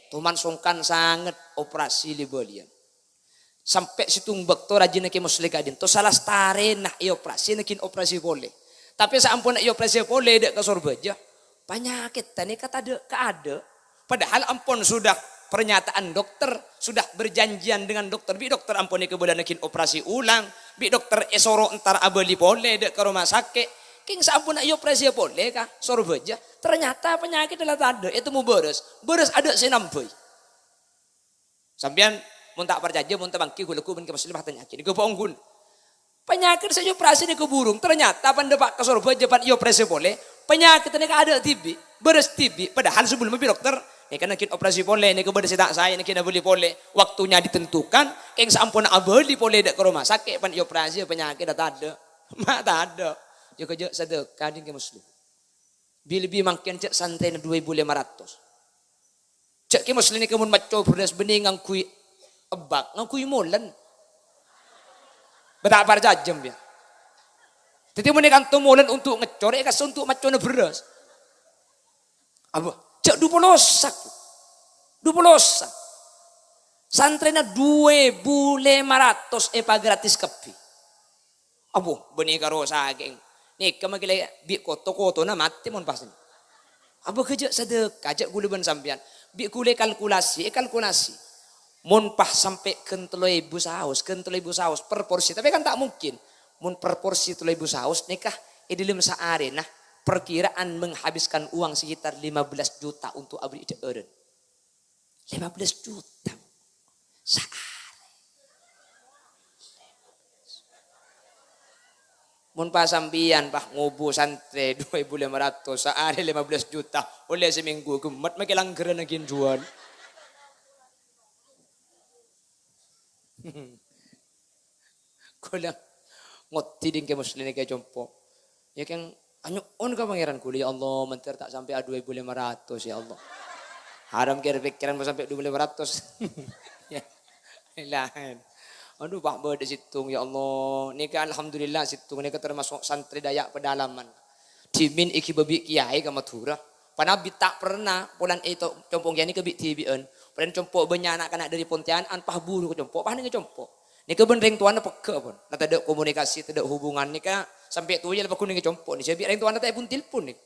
Toman songkan sanget, operasi lè-bâliyân. Sampè' sèttong bâkto rajina Kè Musleh ka'dinto, salastarèna èoperasi, nèngghâ operasi polè. Tapè saamponna èoperasi polè dâ' ka Sorbhâjâ, Panyakèdhâ nèka tadâ' kaadâ'. Padahal ampon sudah pernyataan dokter, sudah berjanjian dengan dokter. Bi' dokter ampon nèka bâlâna ghi' operasi ulang, bi' dokter èsoro entar abâli polè dâ' ka roma sakè'. Kèng saamponna èoperasi polè ka Sorbhâjâ, ternyata panyakèdhâ la tadâ', ètemmo bârâs. Bârâs adâ' sè nambâi. Sampèyan mon ta' parcajâ, mon ta' mangghi, ghu-lagghu bân Kè Muslim, tanya'aghi. Nèko bhâ' ongghu. Panyakèt sè èoperasi nèko burung, ternyata pan dâpa' ka Sorbhâjâ pan èoperasi polè. Panyakèt nèka adâ' dhibi', bârâs dhibi'. Padahal sabellunna bi' dokter, nèka naghin operasi polè, nèka bâdâ sè ta' saè, naghin abâli polè. Waktunya ditentukan, kèng saamponna abâli polè dâ' ka roma sakè', pan èoperasi, panyakèt tadâ'. Ma' tadâ'. Jâ-, jâ' sadâka, ding Kè Muslim. Bi-, lebbi mangkèn jâ' santrèna du èbu lèma ratos. Jâ' Kè Muslim nèka mon macco bherrâs bânnè ngangghuy ebbak, ngangghuy molen. Bâ' ta' parcajâ, ya. Dhâddhi mon èkanto molen untuk ngèccor, èkassa untuk maccona bherrâs. Apa? Jâ' du polo sak. Du polo sak. Santrèna du èbu lèma ratos èpagratis kabbhi. Abbhu, bânnè karo sakèng. Nèka makè la bi' koto-kotona matè mon pas. Abbhu, ghâjâ' sadâka, jâ' ghulâ bân sampèyan. Bi' ghulâ kalkulasi, èkalkulasi. Mon pas sampè' ghân tello èbu saos, ghân tello èbu saos per porsi. Tapè kan ta' mungkin. Mon per porsi tello èbu saos nèka è dâlem saarèna perkiraan menghabiskan uang sekitar lima belas juta untuk aberri' dhâ'ârân. Lima belas juta. Saarè. Mon pas sampèyan, pas ngobu santrè du èbu lèma ratos, saarè lima belas juta, ollè samènggu ghemmet makè langghârân ghin juwâl. Ghulâ ngoddhi ding Kè Muslim nèka compo'. Ya, kèng anyo'on ka Pangèran ghulâ, "Ya Allah, mandhâr ta' sampè' du èbu lèma ratos, ya Allah." Haram kèra pèkkèran mon sampè' du èbu lèma ratos. Ya, laèn. Adu, pas bâdâ sèttong, ya Allah. Nèka alhamdulillah sèttong nèka tamaso' santrè Dayak Pedalaman. Dhimèn èghibâ bi' kèyaè ka Madhurâ. Panabi ta' pernah polana è to-, compo' kèyaè nèka bi'-dhibi'ân. Polana compo' bânnya' na'-kana' dâri Pontianak, pas buru ka compo', pas nèng compo'. Nèka bân rèng towana pegghâ' pon. Na tadâ' komunikasi, tadâ' hubungan nèka sampè' towa la paggun nèng compo' nèka. Jâ' bi' rèng towana ta' èpon telpon nèka.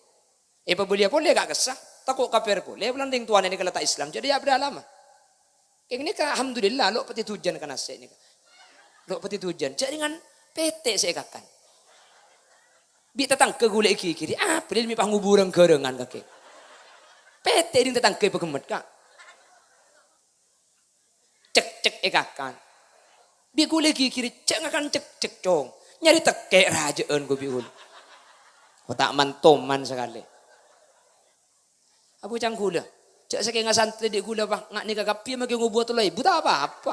Èpabâliyâ polè ka' kassa, tako' kafir polè, polana rèng towana nèka la ta' Islam, jâ' dâ' iyâ bâdâ alama. Kèng nèka alhamdulillah, lo' pati dujân ka nasè' nèka. Lo' pati dujân. Jâ' rèngan pètè' sè èkakan. Bi' tatangghâ ghulâ èghighiri, apa lè mè' pas ngobhurân ghârângan kakè. Pètè' rèng tatangghâ èpaghemmet, Ka'. Cek-cek èkakan. Bi' ghulâ èghighiri, jâ' ngakan cek-cek, Cong. Nyarè tekkè' rajâ'ân ghu bi' ghulâ. Ko ta' man-toman sakalè. Abu cang ghulâ. Jâ' sakènga santrè dâ' ghulâ, Pak, nga' nèka kabbhi makè ngobuwâ tello èbu, ta' apa-apa.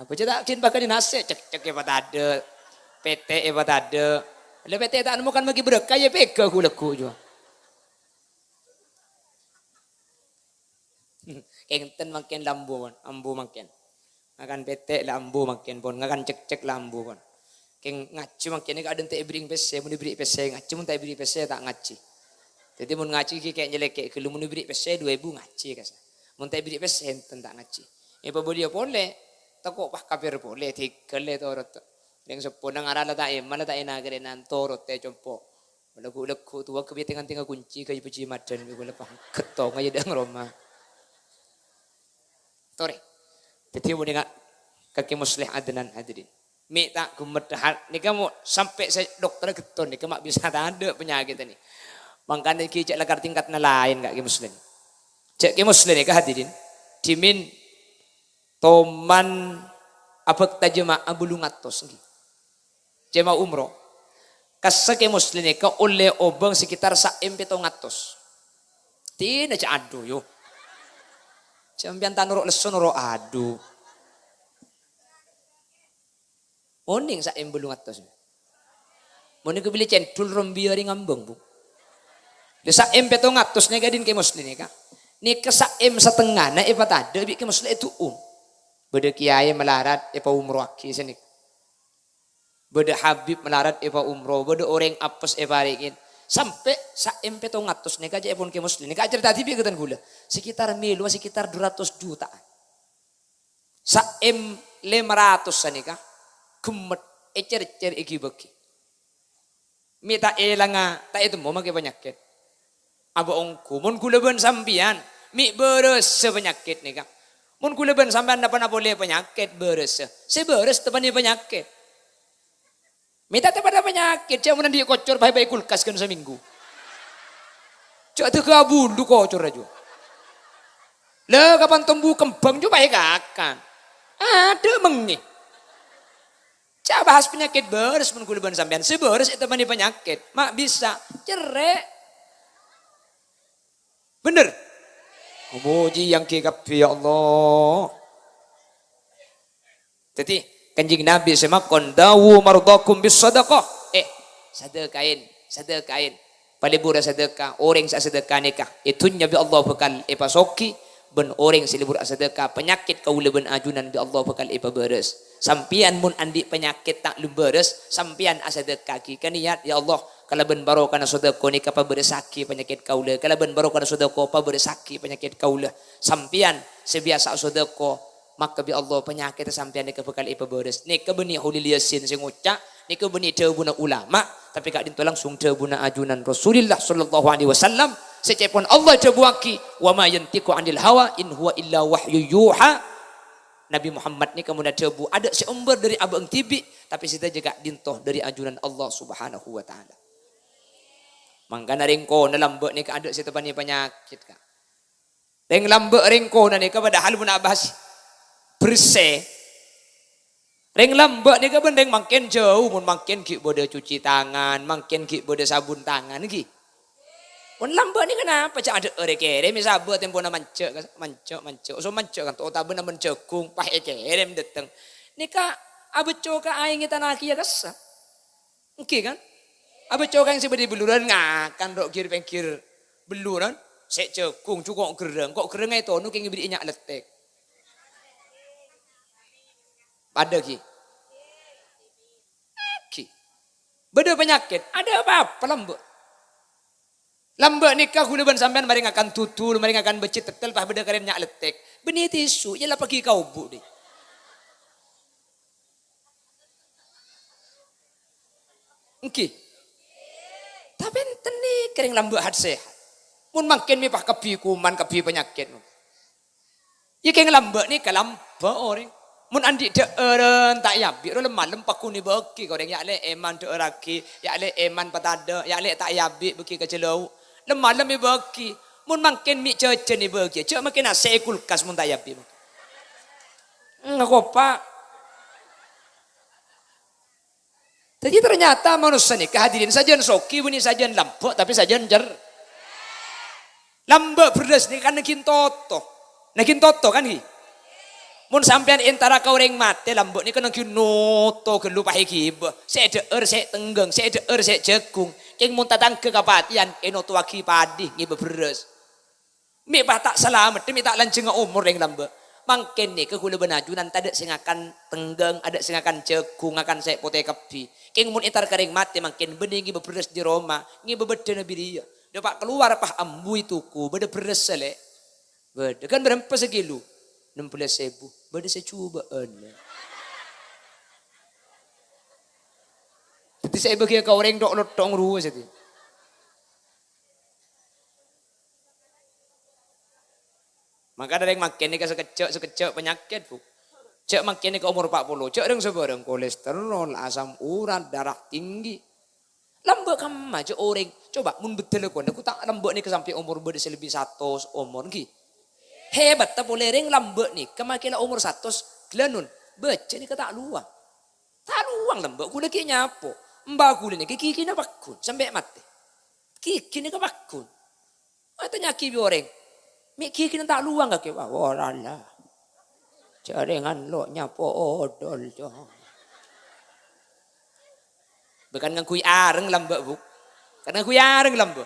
Apa jâ' ta' ghin paghâni nasè', cek-cek èpatadâ', pètè' èpatadâ'. La pètè' ta' nemmo kan makè berkah, yâ pèghâ' ghulâ ghu jhuwa. Kèngèng mangkèn la ambu, pon. Ambu mangkèn. Ngakan pètè' la ambu mangkèn, pon. Ngakan cek-cek la ambu, pon. Kèng ngajhi mangkèn nèka adâ' ta' èberri'èng pèssè, mon èberri' pèssè ngajhi, mon ta' èberri' pèssè ta' ngajhi. Dhâddhi mon ngajhi ghi' kè' nyèlèkè' ghâllu, mon èberri' pèssè du èbu ngajhi kassa. Mon ta' èberri' pèssè enten ta' ngajhi. Èpabâliyâ polè, tako' pas kafir polè, dhigghâl è torot. Rèng seppona ngara la ta' èman, la ta' ènaghârâ ènan torot è compo'. Lagghu'-lagghu' towa ghâbây tènga-tènga kunci ghâbây pèjhi maddhân, bi' ghulâ pangghâttongnga yâ dâ' ngroma. Torè. Dhâddhi, mon nèka Kakè Musleh Adnan, hadirin. Mè' ta' ghummet hal nèka, mo sampè' sè dokter ghetton nèka ma' bisa tadâ' panyakèt nè. Mangkana ghi' jâ' lakar tingkatna laèn, Kakè Musleh. Jâ' Kakè Musleh nèka, hadirin. Dhimèn toman abhâkta jemaah bâllung atos, ngghi. Jemaah umroh. Kassa Kakè Musleh nèka ollè obâng sekitar sa'èm pèttong atos. Dina jâ' adu, yu. Sampèyan ta' noro' lesso, noro' adu. Onèng sa'èm bâllung atos. Mon nèka bilâ cendhul rombiya rè ngambâng, Bu. Lha sa'èm pèttong atos nèka, dhin Kakè Musleh nèka. Nèka sa'èm satengngana èpatadâ' bi' Kakè Musleh èdu'um. Bâdâ kèyaè malarat èpaumrohaghi sanèka. Bâdâ habib malarat èpaumroh, bâdâ orèng apes èparèngè. Sampè' sa'èm pèttong atos nèka ca'èpon Kakè Musleh. Nèka acarèta dhibi' ka dhân ghulâ. Sekitar mèlowa sekitar dua ratus jutaan. Sa'èm lèma ratos sanèka ghemmet ècèr-cèr èghi-bâghi. Mè' ta' èlanga, ta' ètemmo makè panyakèt. Abâ' ongghu, mon ghulâ bân sampèyan mè' bârâssa panyakèt nèka. Mon ghulâ bân sampèyan napa-napa ollè panyakèt bârâssa, sè bârâs teppa'na panyakèt. Mè' ta' teppa'na panyakèt, jhâ' mon andi' kocor paè-paè kulkas ghân samènggu. Jhâ' dâgâ bulu kocor ajâ. La, kapan tombu kembhâng jhâ' paè kakan. Adâ' mèngè. Jhâ' bahas panyakèt bârâs mon ghulâ bân sampèyan. Sè bârâs èteppa'na panyakèt. Ma' bisa. Cerrè'. Bhender? Pojhi èyangghi kabbhi, ya Allah. Dhâddhi, Kanjeng Nabi sè makon, "Dawu mardhakum bis sadaqah." Eh, sadhâkaè, sadhâkaè. Palebur asadhâka, orèng sè asadhâka nèka, è dhunnya bi' Allah bhâkal èpasoghi, bân orèng sè lebur asadhâka, panyakèt kaulâ bân ajunan bi' Allah bhâkal èpabârâs. Sampèyan mon andi' panyakèt ta' lem bârâs, sampèyan asadhâka'aghi. Kanèyat, "Ya Allah, kalabân barokana sadhâka nèka pabârâssaghi panyakèt kaulâ. Kalabân barokana sadhâka pabârâssaghi panyakèt kaulâ." Sampèyan sè biyasa asadhâka, maka bi' Allah panyakèt sampèyan nèka bhâkal èpabârâs. Nèka bânnè Kholil Yasin sè ngoca', nèka bânnè dhâbuna ulama, tapè ka'dinto langsung dhâbuna ajunan Rasulillah sallallahu alaihi wasallam, sè ca'èpon Allah dhâbuwaghi, "Wa ma yantiqu 'anil hawa, in huwa illa wahyu yuha." Nabi Muhammad nèka mon adhâbu, adâ' sè ombâr dâri abâ'na dhibi', tapè sadhâjâ ka'dinto dâri ajunan Allah Subhanahu wa Ta'ala. Mangkana rèng kona lambâ' nèka adâ' sè teppa'na panyakèt, Ka'. Rèng lambâ' rèng kona nèka padahal mon abahas bersè. Rèng lambâ' nèka bân rèng mangkèn jhâu, mon mangkèn ghi' bâdâ cuci tangan, mangkèn ghi' bâdâ sabun tangan, ghi. Mon lambâ' nèka napa, jhâ' adhâ'âr èkèrèm, sabâ tempona manjâ', manjâ', manjâ'. Oso manjâ' kan, otabâ namon jhâghung, pas èkèrèm dâteng. Nèka abâcco ka aèng ètanaghiyâ kassa'. Èngghi kan? Abâcco ka aèng sè bâdâ è belluran ngakan ro' ghi' pèngghir belluran, sè jhâghung, jhuko' gherrâng, ko' gherrâng ètono kèng èberri'i nya' lettèk. Padâ ghi. Ghi. Bâdâ panyakèt, adâ' apa-apa lambâ'. Lambâ' nèka ghulâ bân sampèyan marè ngakan dudul, marè ngakan bâjjhi tettel, pas bâdâ karèn nya' lettèk. Bânnè tisu, èyalappaghi ka obu', dhi. Èngghi. Tapè enten nèka rèng lambâ' hat-sehat. Mon mangkèn mè' pas kabbhi kuman, kabbhi panyakèt. Iyâ kèng lambâ' nèka lambâ' orèng. Mon andi' dhâ'ârân ta' èabi', ro lem-malem pagghun èbâghi ka orèng, "Ya' lè' èman dhâ'ârraghi, ya' lè' èman patadâ', ya' lè' ta' èabi' bâghi ka jhâlâu." Lem-malem èbâghi. Mon mangkèn mè' jhâjhân èbâghi, jhâ' mangkèn asè è kulkas mon ta' èabi'. Ngakopa'. Dhâddhi, ternyata manossa nèka, hadirin, sajân soghi bânnè sajân lambâ', tapè sajân cer-, lambâ' bherrâs nèka kan naghin toto. Naghin toto, kan, ghi? Mon sampèyan entara ka orèng matè, lambâ' nèka naghin noto ghâllu pas èghibâ. Sè èdhâ'âr, sè ètengghâng, sè èdhâ'âr, sè èjhâghung. Kèng mon tatangghâ kapatèyan, ènotowaghi padhi ngibâ bherrâs. Mè' pas ta' salamet, mè' ta' lanjhângnga omor rèng lambâ'. Mangkèn nèka ghulâ bân ajunan tadâ' sè ngakan tengghâng, adâ' sè ngakan jhâghung, ngakan sè potè kabbhi. Kèng mon entar ka rèng matè mangkèn bânnè ngibâ bherrâs dâri roma, ngibâ bâddhâna bâriyâ. Dâpa' kalowar pas ambu ètoko, bâdâ bherrâs sè lè'. Bâdâ, kan bârâmpa sakilo? Ennem bellâs èbu. Bâdâ sè jhubâ'ân. Dhâddhi sè èbâghiyâ ka orèng tho'-lottho' rowa sè dhâddhi. Mangkana rèng mangkèn nèka sakejjhâ', sakejjhâ' panyakèt, Bu. Jhâ' mangkèn nèka omor empat puluh, jhâ' rèng-sabârâng, kolesterol, asam urat, darah tinggi. Lambâ' kemma jhâ' orèng. Coba, mon beddhâl kona, ghu ta' lambâ' nèka sampè' omor bâdâ sè lebbi satos omor, ghi? Hebatta polè rèng lambâ' nèka makè la omor satos, ghellânon. Bâca nèka ta' lowang. Ta' lowang lambâ', ghulâ ghi' nyapo. Emba ghulâ nèka ghighina pagghun, sampè' matè. Ghighi nèka pagghun. Atanya'aghi bi' orèng, "Mè' ghigina ta' lowang kakè?" "Wah, orala. Jhârèngan lo' nyapo odol, cong." Bâ kan ngangghuy areng lambâ', Bu. Kan ngangghuy areng lambâ'.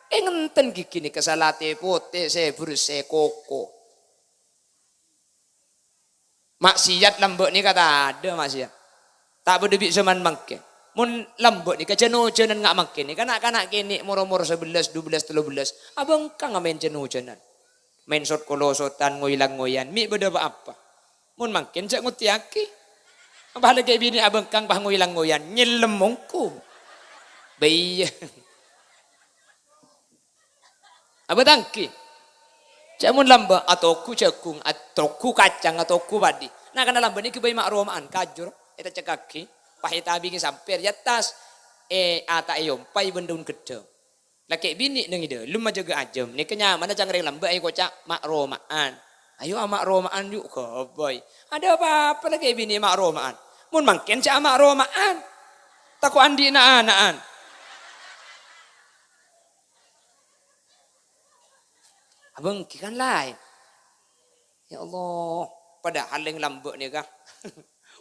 È, ngenten ghighi nèka salatè potè, sè bherrâs, sè koko. Maksiat lambâ' nèka tadâ' maksiat. Ta' bâdâ bi' jhâman mangkèn. Mon lambâ' nèka jhân-ojhânan nga' mangkèn nèka, na'-kana' kènè' mor-omor sabellâs, dubellâs, tello bellâs, abângkang maèn jhân-ojhânan. Maèn sot-kolosotan, ngoy-langoyan, mè' bâdâ pa-apa. Mon mangkèn jhâ' ngottèyaghi. Apa lakè binè' abângkang pas ngoy-langoyan, nyellem mongko. Bâ iyâ. Abâ' tangki. Cè' mon lambâ', atoghu jhâghung, atoghu kacang, atoghu paḍi. Nah, kana lambâ' nèka bhâi ma'-roma'an, kajur, ètèccekkaghi, pas ètabingè sampèr, è attas, è, ata èompai bân ḍâun ghâḍḍhâng. Lakè' binè' neng è ḍâlem ajâgâ ajâm. Nèka nyamana ca'na rèng lambâ' èkoca' ma'-roma'an. Ayo ama'-roma'an yu' ghâbây. Aḍâ' apa-apa lakè' binè' ma'-roma'an. Mon mangkèn sè ama'-roma'an. Tako' anḍi' na'-ana'an. Abâ' ènggi kan laèn. Ya Allah, padahal rèng lambâ' nèka.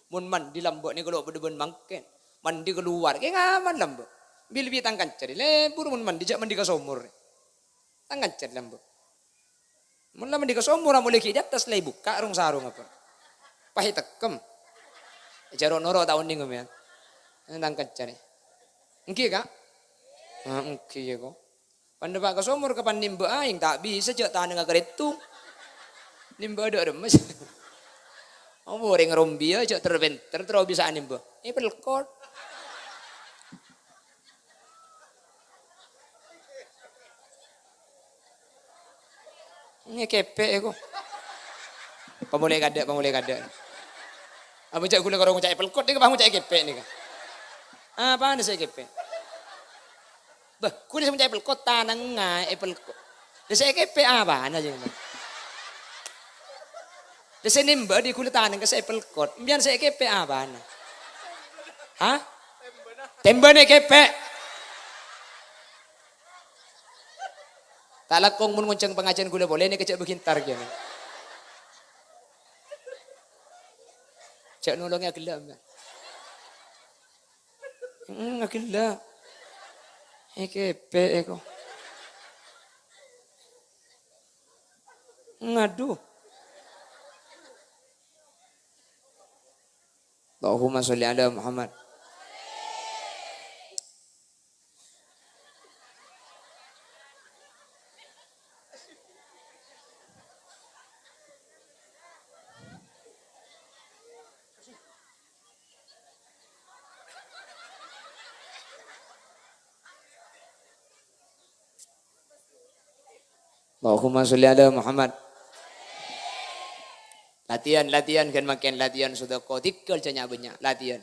Mon manḍi lambâ' nèka lo' paḍâ bân mangkèn. Manḍi kalowar, kèng aman lambâ'. Bi-, lebbi tang kanca rè, lebur mon manḍi, jhâ' manḍi ka somor rè. Tang kanca rè lambâ'. Mon la manḍi ka somor, amolè ghi' è attas la èbukka' rong-sarong apa. Pas ètekkem. Jhâ' ro'-noro' ta' onèng, mèyan. Tang kanca rè. Ènggi, Ka'? Ah, ènggi, yâ, ko'. Pan ḍâpa' ka somor, kapan nèmbâ aèng, ta' bisa, jhâ' tanangnga karèttong. Nèmbâ ḍâ' remmes. Apa orèng rombiyâ, jhâ' ter-pènter, terro bisa nèmbâ. Èpelkot. Ngèkèpè' èko. Pamolè kaḍâ', pamolè kaḍâ'. Apa jhâ' ghulâ karo ngoca' èpelkot nèka, pas ngoca' èkèpè' nèka. Apana sè èkèpè'? Bâh, ghulâ sè ngoca' èpelkot, tanangnga èpelkot. Lha sè èkèpè' apana, jhâ'? Lha sè nèmbâ ḍi ghulâ tanangnga sè èpelkot. Empèyan sè èkèpè' apana? Hah? Tèmbâna èkèpè'. Ta' langkong mon ngonjhâng pangajiân ghulâ polè nèka jhâ' bâghi entar kèya. Jhâ' nolongè aghellâ', Mbak. Hmm, aghellâ'. Èkèpè' èko. Ngadu. Allahumma sholli ala Muhammad. Allahumma sholli ala Muhammad. Latihan, latihan, ghân mangkèn latihan sodako. Tèghâl jhâ' nya'-bânnya'. Latihan.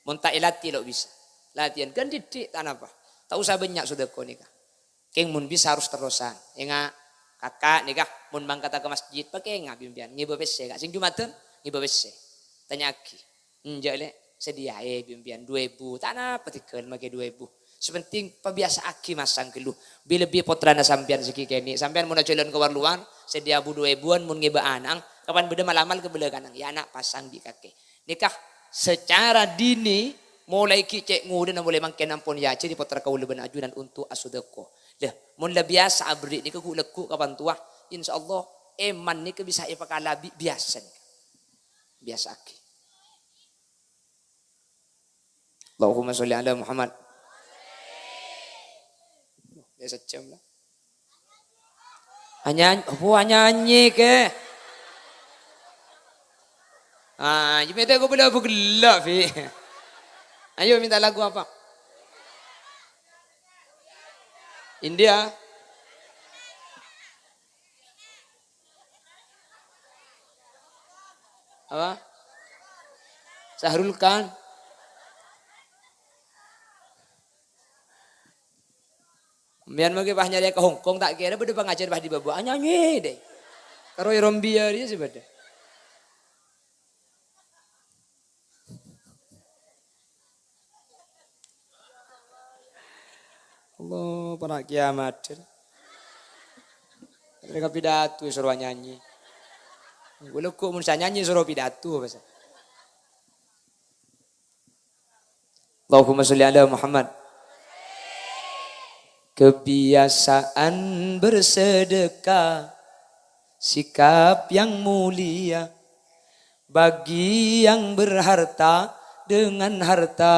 Mon ta' èlatè lo' bisa. Latihan. Ghân ḍiḍḍi', ta' napa. Ta' osa bânnya' sodako nèka. Kèng mon bisa harus terrosan. Ènga', kaka' nèka, mon mangkata ka masjid, pakènga bi' empèyan. Ngèbâ pèssè, Ka'. Sèng Jum'adhân, ngèbâ pèssè. Tanya'aghi. Enjâ', Lè', sadhiyâè bi' empèyan du èbu, ta' napa tèghâl makè du èbu. Sè pentèng pabiyasa'aghi masang ghâllu. Bi-, lebbi pottrana sampèyan sè ghi' kènè'. Sampèyan mon ajhâlân ka war-lowar, sadhiyâ bu du èbuwân mon ngèbâ ana'na, kapan bâḍâ mal-amal kabâlâ kanang, ya ana' pasang bi' kakè. Nèka secara dini, molaè ghi' cè' ngodâna molaè mangkèn ampon èajhâri pottra kaulâ bân ajunan onto' asodako. Lah, mon la biyasa aberri' nèka ghu'-lagghu' kapan towa, insyaallah, èman nèka bisa èpakala bi-, biyasa nèka. Biyasa'aghi. Allahumma sholli ala Muhammad. Ya, sajjhâm la. Anyany-, apa anyanyè kè? Ah, iyâ mènta kobâlâ abu ghellâ', Fi. Ayo minta lagu apa? India. Apa? Sahrul Khan. Mbiyan mangkè pas nyarè ka Hongkong, ta' kèra bâḍâ pangajhâr pas è bâbâ, anyanyè dâi. Karo è Rombia rèya sè bâḍâ. Allah, para' kiyamat. Mereka pidato soro nyanyi. Ghulâ ghu' mon sa nyanyi soro pidato, bâsa. Allahumma sholli ala Muhammad. Kebiasaan bersedekah, sikap yang mulia, bagi yang berharta dengan harta.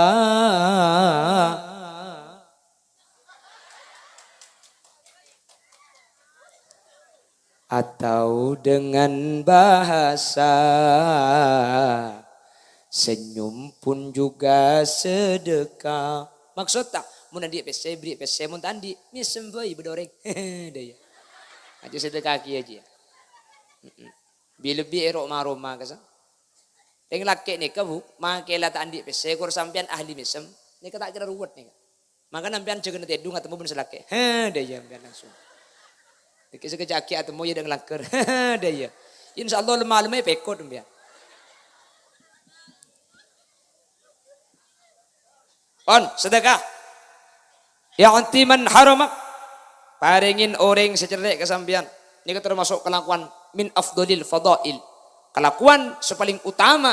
Atau dengan bahasa, senyum pun juga sedekah. Maksodda, mon anḍi' pèssè, bherri' pèssè, mon ta' anḍi', mèsem bhâi bâḍâ orèng. Dâ iyâ. Aja sedekah ki aja. Mm-mm. Bi-, lebbi è ro'-maro' ma kasa. Rèng lakè' nèka, Bu, makè la ta' andi' pèssè, kor sampèyan ahli mèsem, nèka ta' kèra ruwet nèka. Mangkana sampèyan jâgâna tèdung atemmo bân sè lakè'. He, dâ' iyâ sampèyan langsung. Dâgghi' sakejjhâ' atemmo iyâ dâ' ngalangghâr. He, dâ' iyâ. Insyaallah lem-malemma èpèkot sampèyan. Pon, sedekah. Ya'ti man haramak. Parèngè orèng sè cerrè' ka sampèyan. Nèka tamaso' kalakowan min afdhalil fadhail. Kalakowan sè palèng utama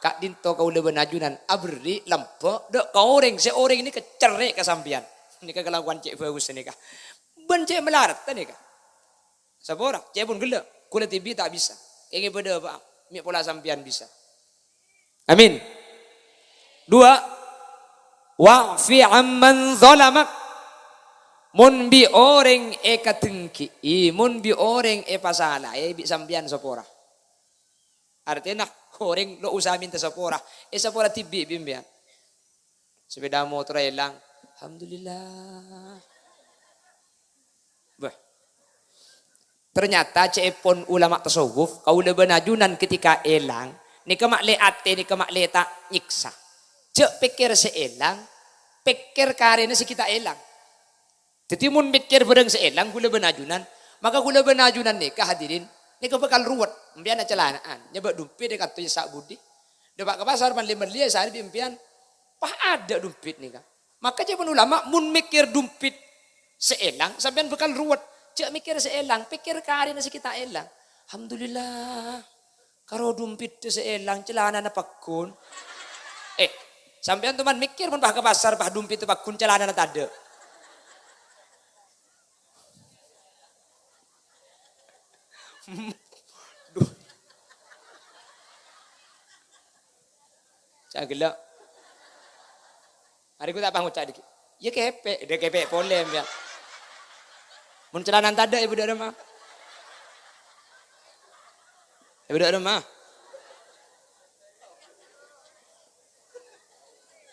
ka'dinto kaulâ bân ajunan aberri' lambâ' dâ' ka orèng sè orèng nèka cerrè' ka sampèyan. Nèka kalakowan cè' bhâghus nèka. Bân cè' malarat nèka. Sapora, cè' pon ghellâ'. Kaulâ dhibi' ta' bisa. Kèngèng bâdâ apa? Mè' pola sampèyan bisa. Amin. Dua, wa'fi amman zalamak. Mon bi' orèng èkadenggi'i, mon bi' orèng èpasalaè, bi' sampèyan sapora. Artèna, orèng lo' usaha mènta sapora. Èsapora dhibi' bi' sampèyan. Sepeda motor èlang. Alhamdulillah. Bâh. Ternyata cè'èpon ulama tasawuf, kaulâ bân ajunan ketika èlang, nèka ma'lè atè, nèka ma'lè ta' nyèksa. Jhâ' pèkkèr sè èlang, pèkkèr karèna sè ghi' ta' èlang. Dhâddhi mon mèkkèr bhârâng sè èlang kaulâ bân ajunan, maka kaulâ bân ajunan nèka hadirin, nèka bhâkal ruwet. Sampèyan acalana'an, nyabâ' dompèt è kanto essa' budi. Dâpa' ka pasar mellè-mellè sarè bi' sampèyan, pas adâ' dompèt nèka. Maka ca'èpon ulama, mon mèkkèr dompèt sè èlang, sampèyan bhâkal ruwet. Jhâ' mèkkèr sè èlang, pèkkèr karèna sè ghi' ta' èlang. Alhamdulillah, karo dompètta sè èlang, calanana pagghun. Eh, sampèyan toman mèkkèr mon pas ka pasar, pas dompètta pagghun, calanana tadâ'. Duh. Cagella. Arèya ghu ta' pas ngoca' dhâggi'. Iyâ kèpè', dâ' kèpè' polè, sampèyan. Mon calanana tadâ', èbâdâ'â rèmma. Èbâdâ'â rèmma.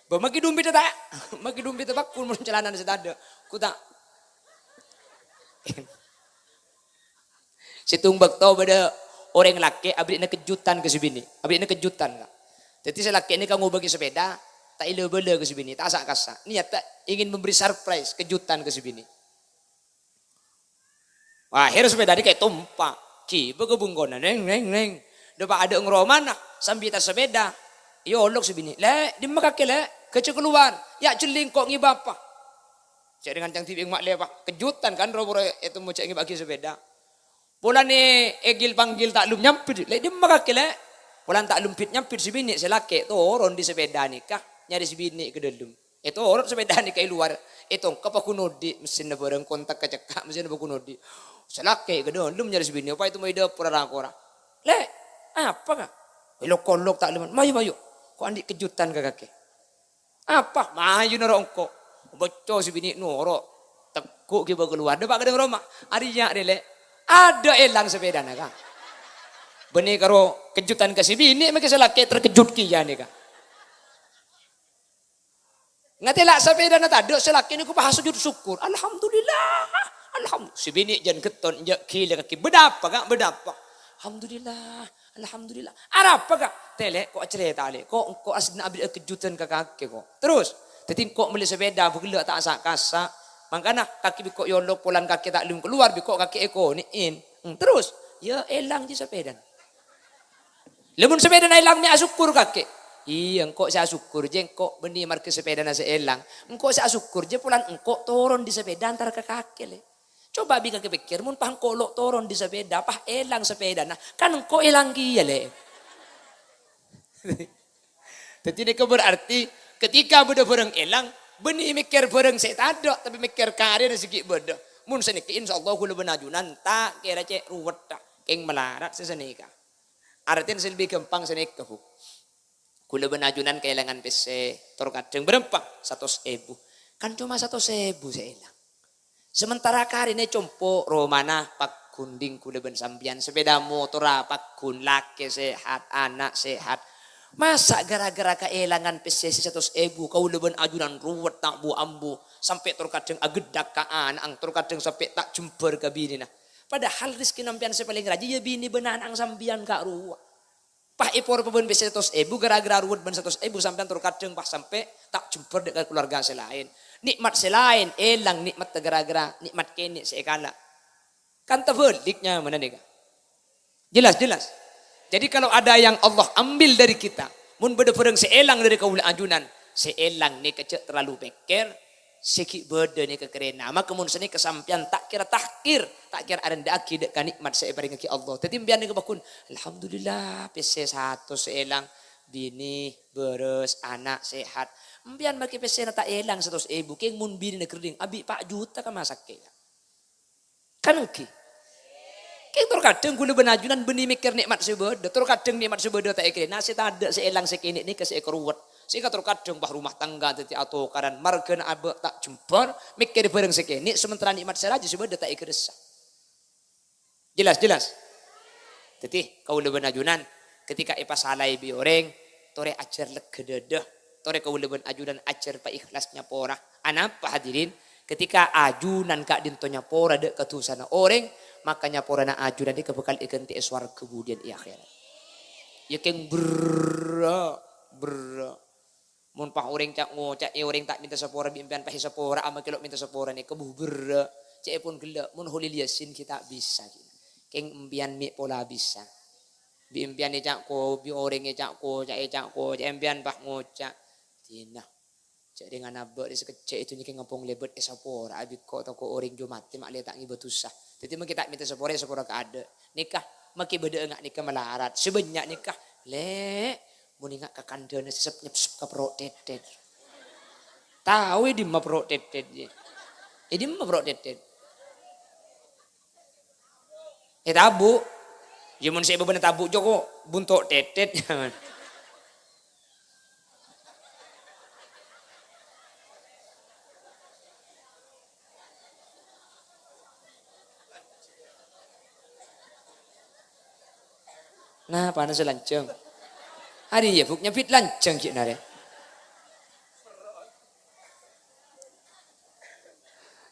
Bâ, maghi dompètta ta', maghi dompètta pagghun mon calanana sè tadâ'. Ghu ta'. Sèttong bâkto bâdâ orèng lakè' aberri'na kejutan ka sè binè'. Aberri'na kejutan, Ka'. Dhâddhi sè lakè' nèka ngobâghi sepeda, ta' èla-bâlâ ka sè binè', ta' sa'-kassa'. Niatta ingin memberi surprise, kejutan ka sè binè'. Akhèr sepeda nèka ètompa'. Ghibâ ka bungkona, "Nèng, nèng, nèng." Dâpa' adâ' ngromana, sambi tas sepeda. Èolok sè binè', "Lè', dimma kakè, Lè'? Ghâjâ kalowar. Ya' jhelling ko' ngibâ apa?" Cè' rèng-ngancang dhibi' ma'lè apa? Kejutan kan, ro-, ro-, ètemmo cè' ngibâ'âghi sepeda. Polana ègil-panggil ta' lum nyampit, "Lè', dimma kakè, Lè'?" Polana ta' lum bit nyampit sè binè', sè lakè' toron dâri sepeda nèka, nyarè sè binè' ka dâlem. Ètoro' sepeda nèka è lowar, ètongka paggun odi', mesinna bârâng kontak kacekka', mesinna paggun odi'. Sè lakè' ka dâlem nyarè sè binè', apa ètemmo è dâpor ra-kora. "Lè', apa, Ka'?" "Èlok-olok ta' lem." "Mayu, mayu. Ko' andi' kejutan ka kakè." "Apa?" "Mayu noro' engko'." Bâcco sè binè' noro'. Tegghu' ghibâ kalowar. Dâpa' ka dâlem roma. "Arèya, rè, Lè'." Adâ' èlang sepedana, Ka'. Bânnè karo kejutan ka sè binè', mangkè sè lakè' terkejut kèya nèka. Ngatèla' sepedana tadâ', sè lakè' nèko pas sujud syukur. "Alhamdulillah, alhamdulillah." Sè binè' jân ghetton, enjâ' ghilâ kakè. "Bâdâ apa, Ka'? Bâdâ apa?" "Alhamdulillah, alhamdulillah." "Arapa, Ka'?" "Tè, Lè', ko' acarèta, Lè'. Ko' engko' asdina aberri'â kejutan ka kakè, ko'. Terros, dhâddhi engko' mellè sepeda, bâghellâ' ta' sa'-kassa'. Mangkana kakè bi' ko' èolok polana kakè ta' lem kalowar, bi' ko' kakè èkonè'è." Hmm, terros, iyâ èlang jiyâ sepedana. "Lha, mon sepedana èlang, mè' asokkor kakè?" "Iyâ, engko' sè asokkor, jiyâ engko' bânnè marghâ sepedana sè èlang. Engko' sè asokkor, jiyâ polana engko' toron dâri sepeda entar ka kakè, Lè'. Coba bi' kakè pèkkèr, mon pas engko' lo' toron dâri sepeda, pas èlang sepedana, kan engko' èlang kèya, Lè'." Dhâddhi, nèka berarti ketika bâdâ bârâng èlang, bânnè mèkkèr bârâng sè tadâ', tapè mèkkèr karèna sè ghi' bâdâ. Mon sanèka, insyaallah, kaulâ bân ajunan ta' kèra cè' ruwetta, kèng malarat sè sanèka. Artèna sè lebbi ghâmpang sanèka, Bu. Kaulâ bân ajunan kaèlangan pèssè, tor kadhâng bârâmpa? Satos èbu. Kan coma satos èbu sè èlang. Sementara karèna compo', romana paggun, dhing kaulâ bân sampèyan, sepeda motorra paggun, lakè sehat, ana' sehat. Masa' ghârâ-ghârâ kaèlangan pèssè sè satos èbu, kaulâ bân ajunan ruwet ta' bu-ambu, sampè' tor kadhâng agheddak ka ana'na, tor kadhâng sampè' ta' jembhâr ka binèna? Padahal rejhekkèna sampèyan sè palèng rajâ, yâ binè bân ana'na sampèyan ka'rowa. Pas èporapa bân pèssè satos èbu, gara-gara ruwet bân satos èbu, sampèyan tor kadhâng pas sampè' ta' jembhâr dâ' ka kaluarga sè laèn. Nè'mat sè laèn èlang nè'matta gara-gara nè'mat kènè' sè èkala'. Kan tabâlik nyamana nèka. Jelas, jelas. Jadi, kalau ada yang Allah ambil dari kita, mon bâdâ bhârâng sè èlang dâri kaulâ ajunan, sè èlang nèka jhâ' terlalu pèkkèr, sè ghi' bâdâ nèka karèna. Maka mon sanèka sampèyan ta' kèra tahkir, ta' kèra arendhâ'aghi dâ' ka nè'mat sè èparèngaghi Allah. Dâddhi, empèyan nèka paggun, "Alhamdulillah, pèssè satos sè èlang, binè, bârâs, ana' sehat." Empèyan makè pèssèna ta' èlang satos èbu, kèng mon binèna ghâring, abi' pa' juta ka masakè. Kan ènggi. Kèng tor kadhâng kaulâ bân ajunan bânnè mèkkèr nè'mat sè bâdâ, tor kadhâng nè'mat sè bâdâ ta' èkarèna, sè tadâ' sè èlang sè kènè' nèka sè èkaruwet. Sèngghâ tor kadhâng, bâh, rumah tangga dâddhi atokaran, marghâna abâ' ta' jembhâr, mèkkèrè bhârâng sè kènè', sementara nè'mat sè rajâ sè bâdâ ta' èkarassa. Jelas, jelas? Dâddhi, kaulâ bân ajunan, ketika èpasalaè bi' orèng, torè ajhâr lega dâdâ, torè kaulâ bân ajunan ajhâr paèkhlas nyapora. Anapa, hadirin? Ketika ajunan ka'dinto nyapora dâ' ka dusana orèng, maka nyaporana ajunan nèka bhâkal èghântè'è sowarghâ budiyân è akhèrat. Yâ, kèng berrâ', berrâ'. Mon pas orèng ca'-, ngoca'è orèng ta' mènta sapora bi' empèyan pas èsapora'a makè lo' mènta sapora nèka, buh, berrâ'. Ca'èpon ghellâ', mon Kholil Yasin ghi' ta' bisa, ghi'. Kèng empèyan mè' pola bisa. Bi' empèyan èca' ko-, bi' orèng èca' ko-, ca'-, èca' ko-, ca' empèyan pas ngoca', "Dina, jhâ' rèng anabâ' rè sakejjhâ' è dhunnya kèng ngampong lèbât èsapora'a bi' ko-, tako' orèng jhâ' matè ma' lè ta' ngibâ dusa." Dâddhi makè ta' mènta sapora, èsapora ka adâ'. Nèka, makè bâdâ'â nga' nèka malarat. Sè bânnya' nèka, "Lè', mon enga' ka kandhâna sè sep-nyepsep ka perro' tètèt." Tao è dimma perro' tètèt, yâ? È dimma perro' tètèt? È tabu'. Yâ, mon sè bâbâna tabu' jhâ' ko' bunto' tètèt. Nah, panas lanjhâng. Arèya, Bu', nyabit lanjhâng ghi' narè.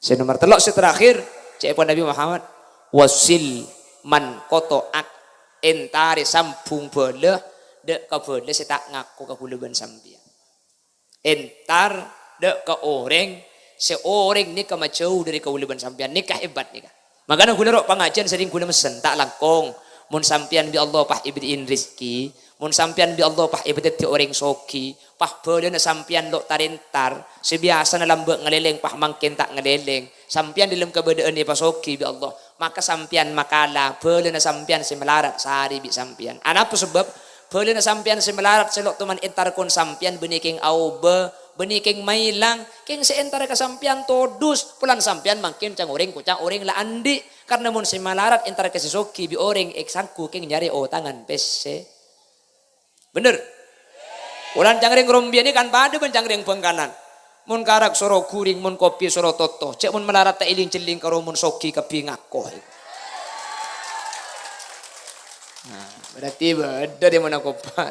Sè nomer tello', sè terakhir, ca'èpon Nabi Muhammad, "Wasil man qata'ak," èntarè sambung bhâlâ dâ' ka bhâlâ sè ta' ngako ka kaulâ bân sampèyan. Èntar dâ' ka orèng sè orèng nèka majhâu dâri kaulâ bân sampèyan, nèka hebat nèka. Mangkana ghulâ ro' pangajiyân serrèng ghulâ messen, ta' langkong. Mon sampèyan bi' Allah pas èberri'i rejhekkè, mon sampèyan bi' Allah pas èpadhâddhi orèng soghi, pas bhâlâna sampèyan lo' tar-èntar, sè biyasana lambâ' ngalèlèng pas mangkèn ta' ngalèlèng, sampèyan dâlem kabâdâ'ân èpasoghi bi' Allah, maka sampèyan makala bhâlâna sampèyan sè malarat sarè bi' sampèyan. Anapa sebbhâb? Bhâlâna sampèyan sè malarat sè lo' toman èntar kon sampèyan bânnè kèng aobâ, bânnè kèng maèlang, kèng sè èntar ka sampèyan todus, polana sampèyan mangkèn ca'na orèng koca' orèng la andi'. Karna mon sè malarat èntar ka sè soghi bi' orèng èsangghu kèng nyarè otangan pèssè. Bhender? Polana ca'na orèng Rombiyâ nèka kan padâ bân ca'na orèng Bhângkalan. Mon karak soro ghuring, mon kopi soro toto. Jhâ' mon malarat ta' èlèng-cellèng karo mon soghi kabbhi ngako. Nah, berarti bâdâ dâ' mon akopa.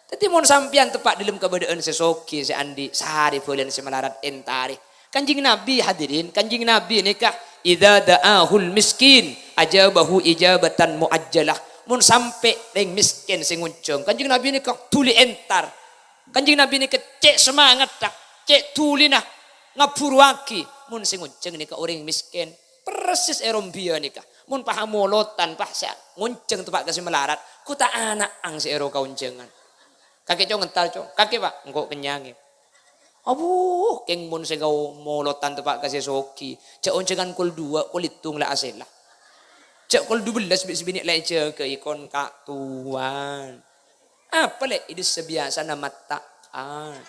Dâddhi, mon sampèyan teppa' dâlem kabâdâ'ân sè soghi, sè andi', sarè bhâlâna sè malarat èntarè. Kanjeng Nabi, hadirin, Kanjeng Nabi nèka, "Idza da'ahul miskin, ajabahu ijabatan mu'ajjalah." Mon sampè' rèng mèskèn sè ngonjhâng, Kanjeng Nabi nèka dhuli èntar. Kanjeng Nabi nèka cè' samangatta, cè' dhulina ngabhuruwâghi. Mon sè ngonjhâng nèka orèng mèskèn, persis è Rombiyâ nèka. Mon pas amolodhân, pas sè ngonjhâng teppa' ka sè malarat, ghu ta' ana'ang sè èro kaonjhângan. "Kakè, Cong, èntar, Cong." "Kakè, Pa'?" "Engko' kennyang, è." Abuh, kèng mon sè ngao molodhân teppa' ka sè soghi, jhâ' onjhângan kol duwâ', kol sèttong la asèla. Jhâ' kol dubellâs bi' sè binè' la èjâgâi kon ka' towan. Apa, Lè'? È dissa biyasana matta'an.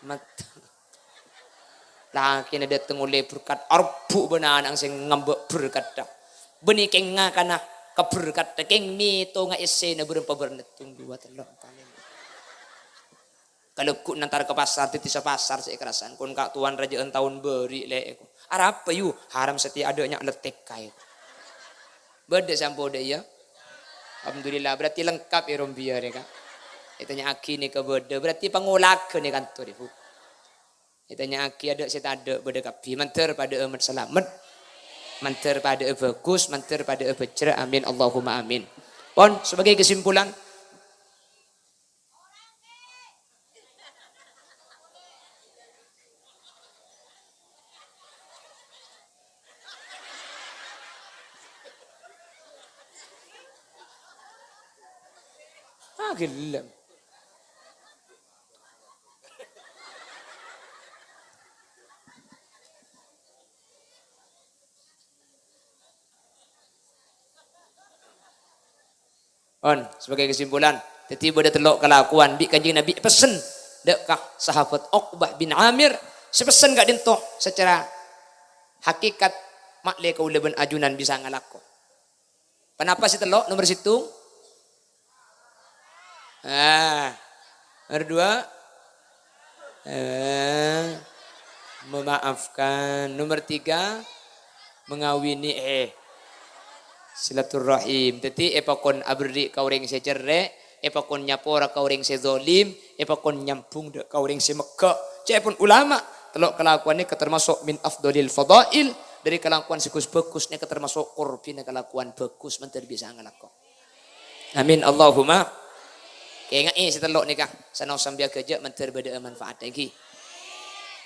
Matta'. Lakèna dâteng ollè berkat, arebbhu' bân ana'na sè ngambâ' berkatta. Bânnè kèng ngakana ka berkatta, kèng mètonga essèna bârâmpa bârna', sèttong, duwâ', tello', empa', lèma'. Kalaggu' nèntar ka pasar, dâddhi sapasar sè èkarasa'an. Kon ka' towan rajâ'ân taon bâri', Lè', èko. Arapa, yu? Haram satèya adâ' nya' lettek kaè. Bâdâ sè ampon dâ' iyâ? Alhamdulillah, berarti lengkap è Rombiyâ nèka. Ètanya'aghi nèka bâdâ, berarti pangolaghâ nèka kantor, Bu. Ètanya'aghi adâ' sè tadâ' bâdâ kabbhi, mandhâr padâ'â met-salamet. Mandhâr padâ'â bhâghus, mandhâr padâ'â bhâjrâ. Amin, Allahumma amin. Pon, sebagai kesimpulan. Ah, ghellem. On, sebagai kesimpulan, dhâddhi bâdâ tello' kalakowan bi' Kanjeng Nabi pessen dâ' ka sahabat Uqbah bin Amir, sè pessen ka'dinto secara hakikat ma'lè kaulâ bân ajunan bisa ngalako. Ponapa sè tello'? Nomer sèttong? Ah, nomer dua? Eh, memaafkan. Nomer tiga? Mengawini, eh, silaturrahim. Dhâddhi èpakon aberri' ka orèng sè cerrè', èpakon nyapora ka orèng sè zalim, èpakon nyambung dâ' ka orèng sè megghâ'. Ca'èpon ulama, tello' kalakowan nèka termasuk min afdhalil fadhail, dâri kalakowan sè ghus-bhâghus nèka termasuk korbhina kalakowan bhâghus, mandhâr bisa ngalako. Amin, Allahumma. Kaènga'è sè tello' nèka, sanaos sampèyan ghâjâ' mandhâr bâdâ'â manfaatta, ènggi.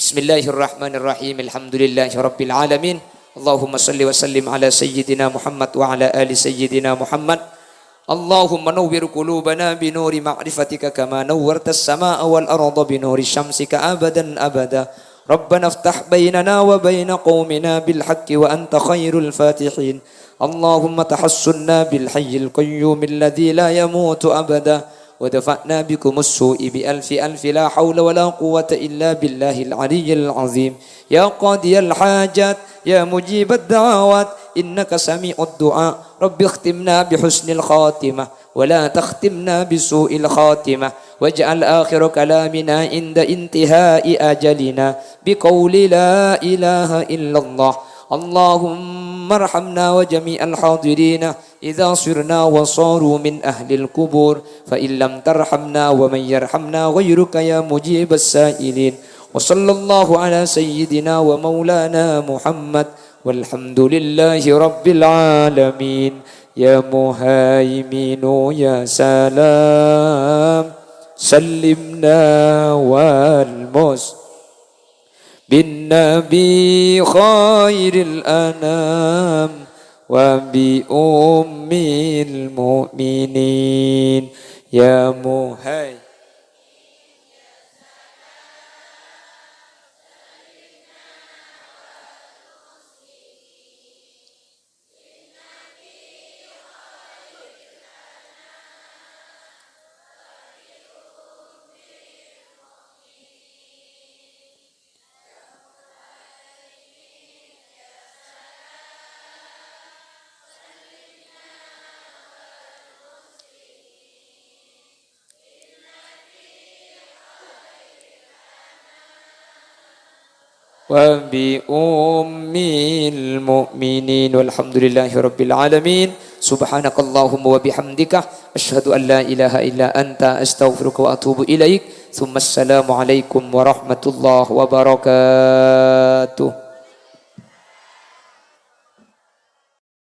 Bismillahirrahmanirrahim. Alhamdulillahirabbil alamin. Allahumma shalli wa sallim ala sayyidina Muhammad wa ala ali sayyidina Muhammad. Allahumma nawwir qulubana bi nuri ma'rifatika kama nawwartas sama'a wal arda bi nuri syamsika abadan abada. Rabbana iftah bainana wa baina qaumina bil haqqi wa anta khairul fatihin. Allahumma tahassunna bil hayyil qayyumil ladzi la yamutu abada. Wa dafa'na bikumus su'i bi alfi alfi la haula wa la quwwata illa billahil aliyyil azim. Ya qadiyal hajat, ya mujibad da'awat, innaka sami'ud du'a. Rabbi ikhtimna bi husnil khatimah, wa la takhtimna bi su'il khatimah. Waj'al akhira kalamina inda intihai ajalina bi qauli la ilaha illallah. Allahumma arhamna wa jami'al hadirina idza sirna wa saru min ahlil qubur, fa in lam tarhamna wa man yarhamna ghairuka ya mujibas sa'ilin. Wa sallallahu ala sayyidina wa maulana Muhammad, walhamdulillahi rabbil alamin. Ya Muhaiminu ya Salam, sallimna wal mus- bin Nabi khairil anam wa bi ummil mu'minin. Ya Muhai. Wa bi ummil mu'minin. Walhamdulillahi rabbil alamin. Subhanakallahumma wa bihamdika, asyhadu an la ilaha illa anta, astaghfiruka wa atubu ilaik. Tsumma assalamu alaikum warahmatullahi wabarakatuh.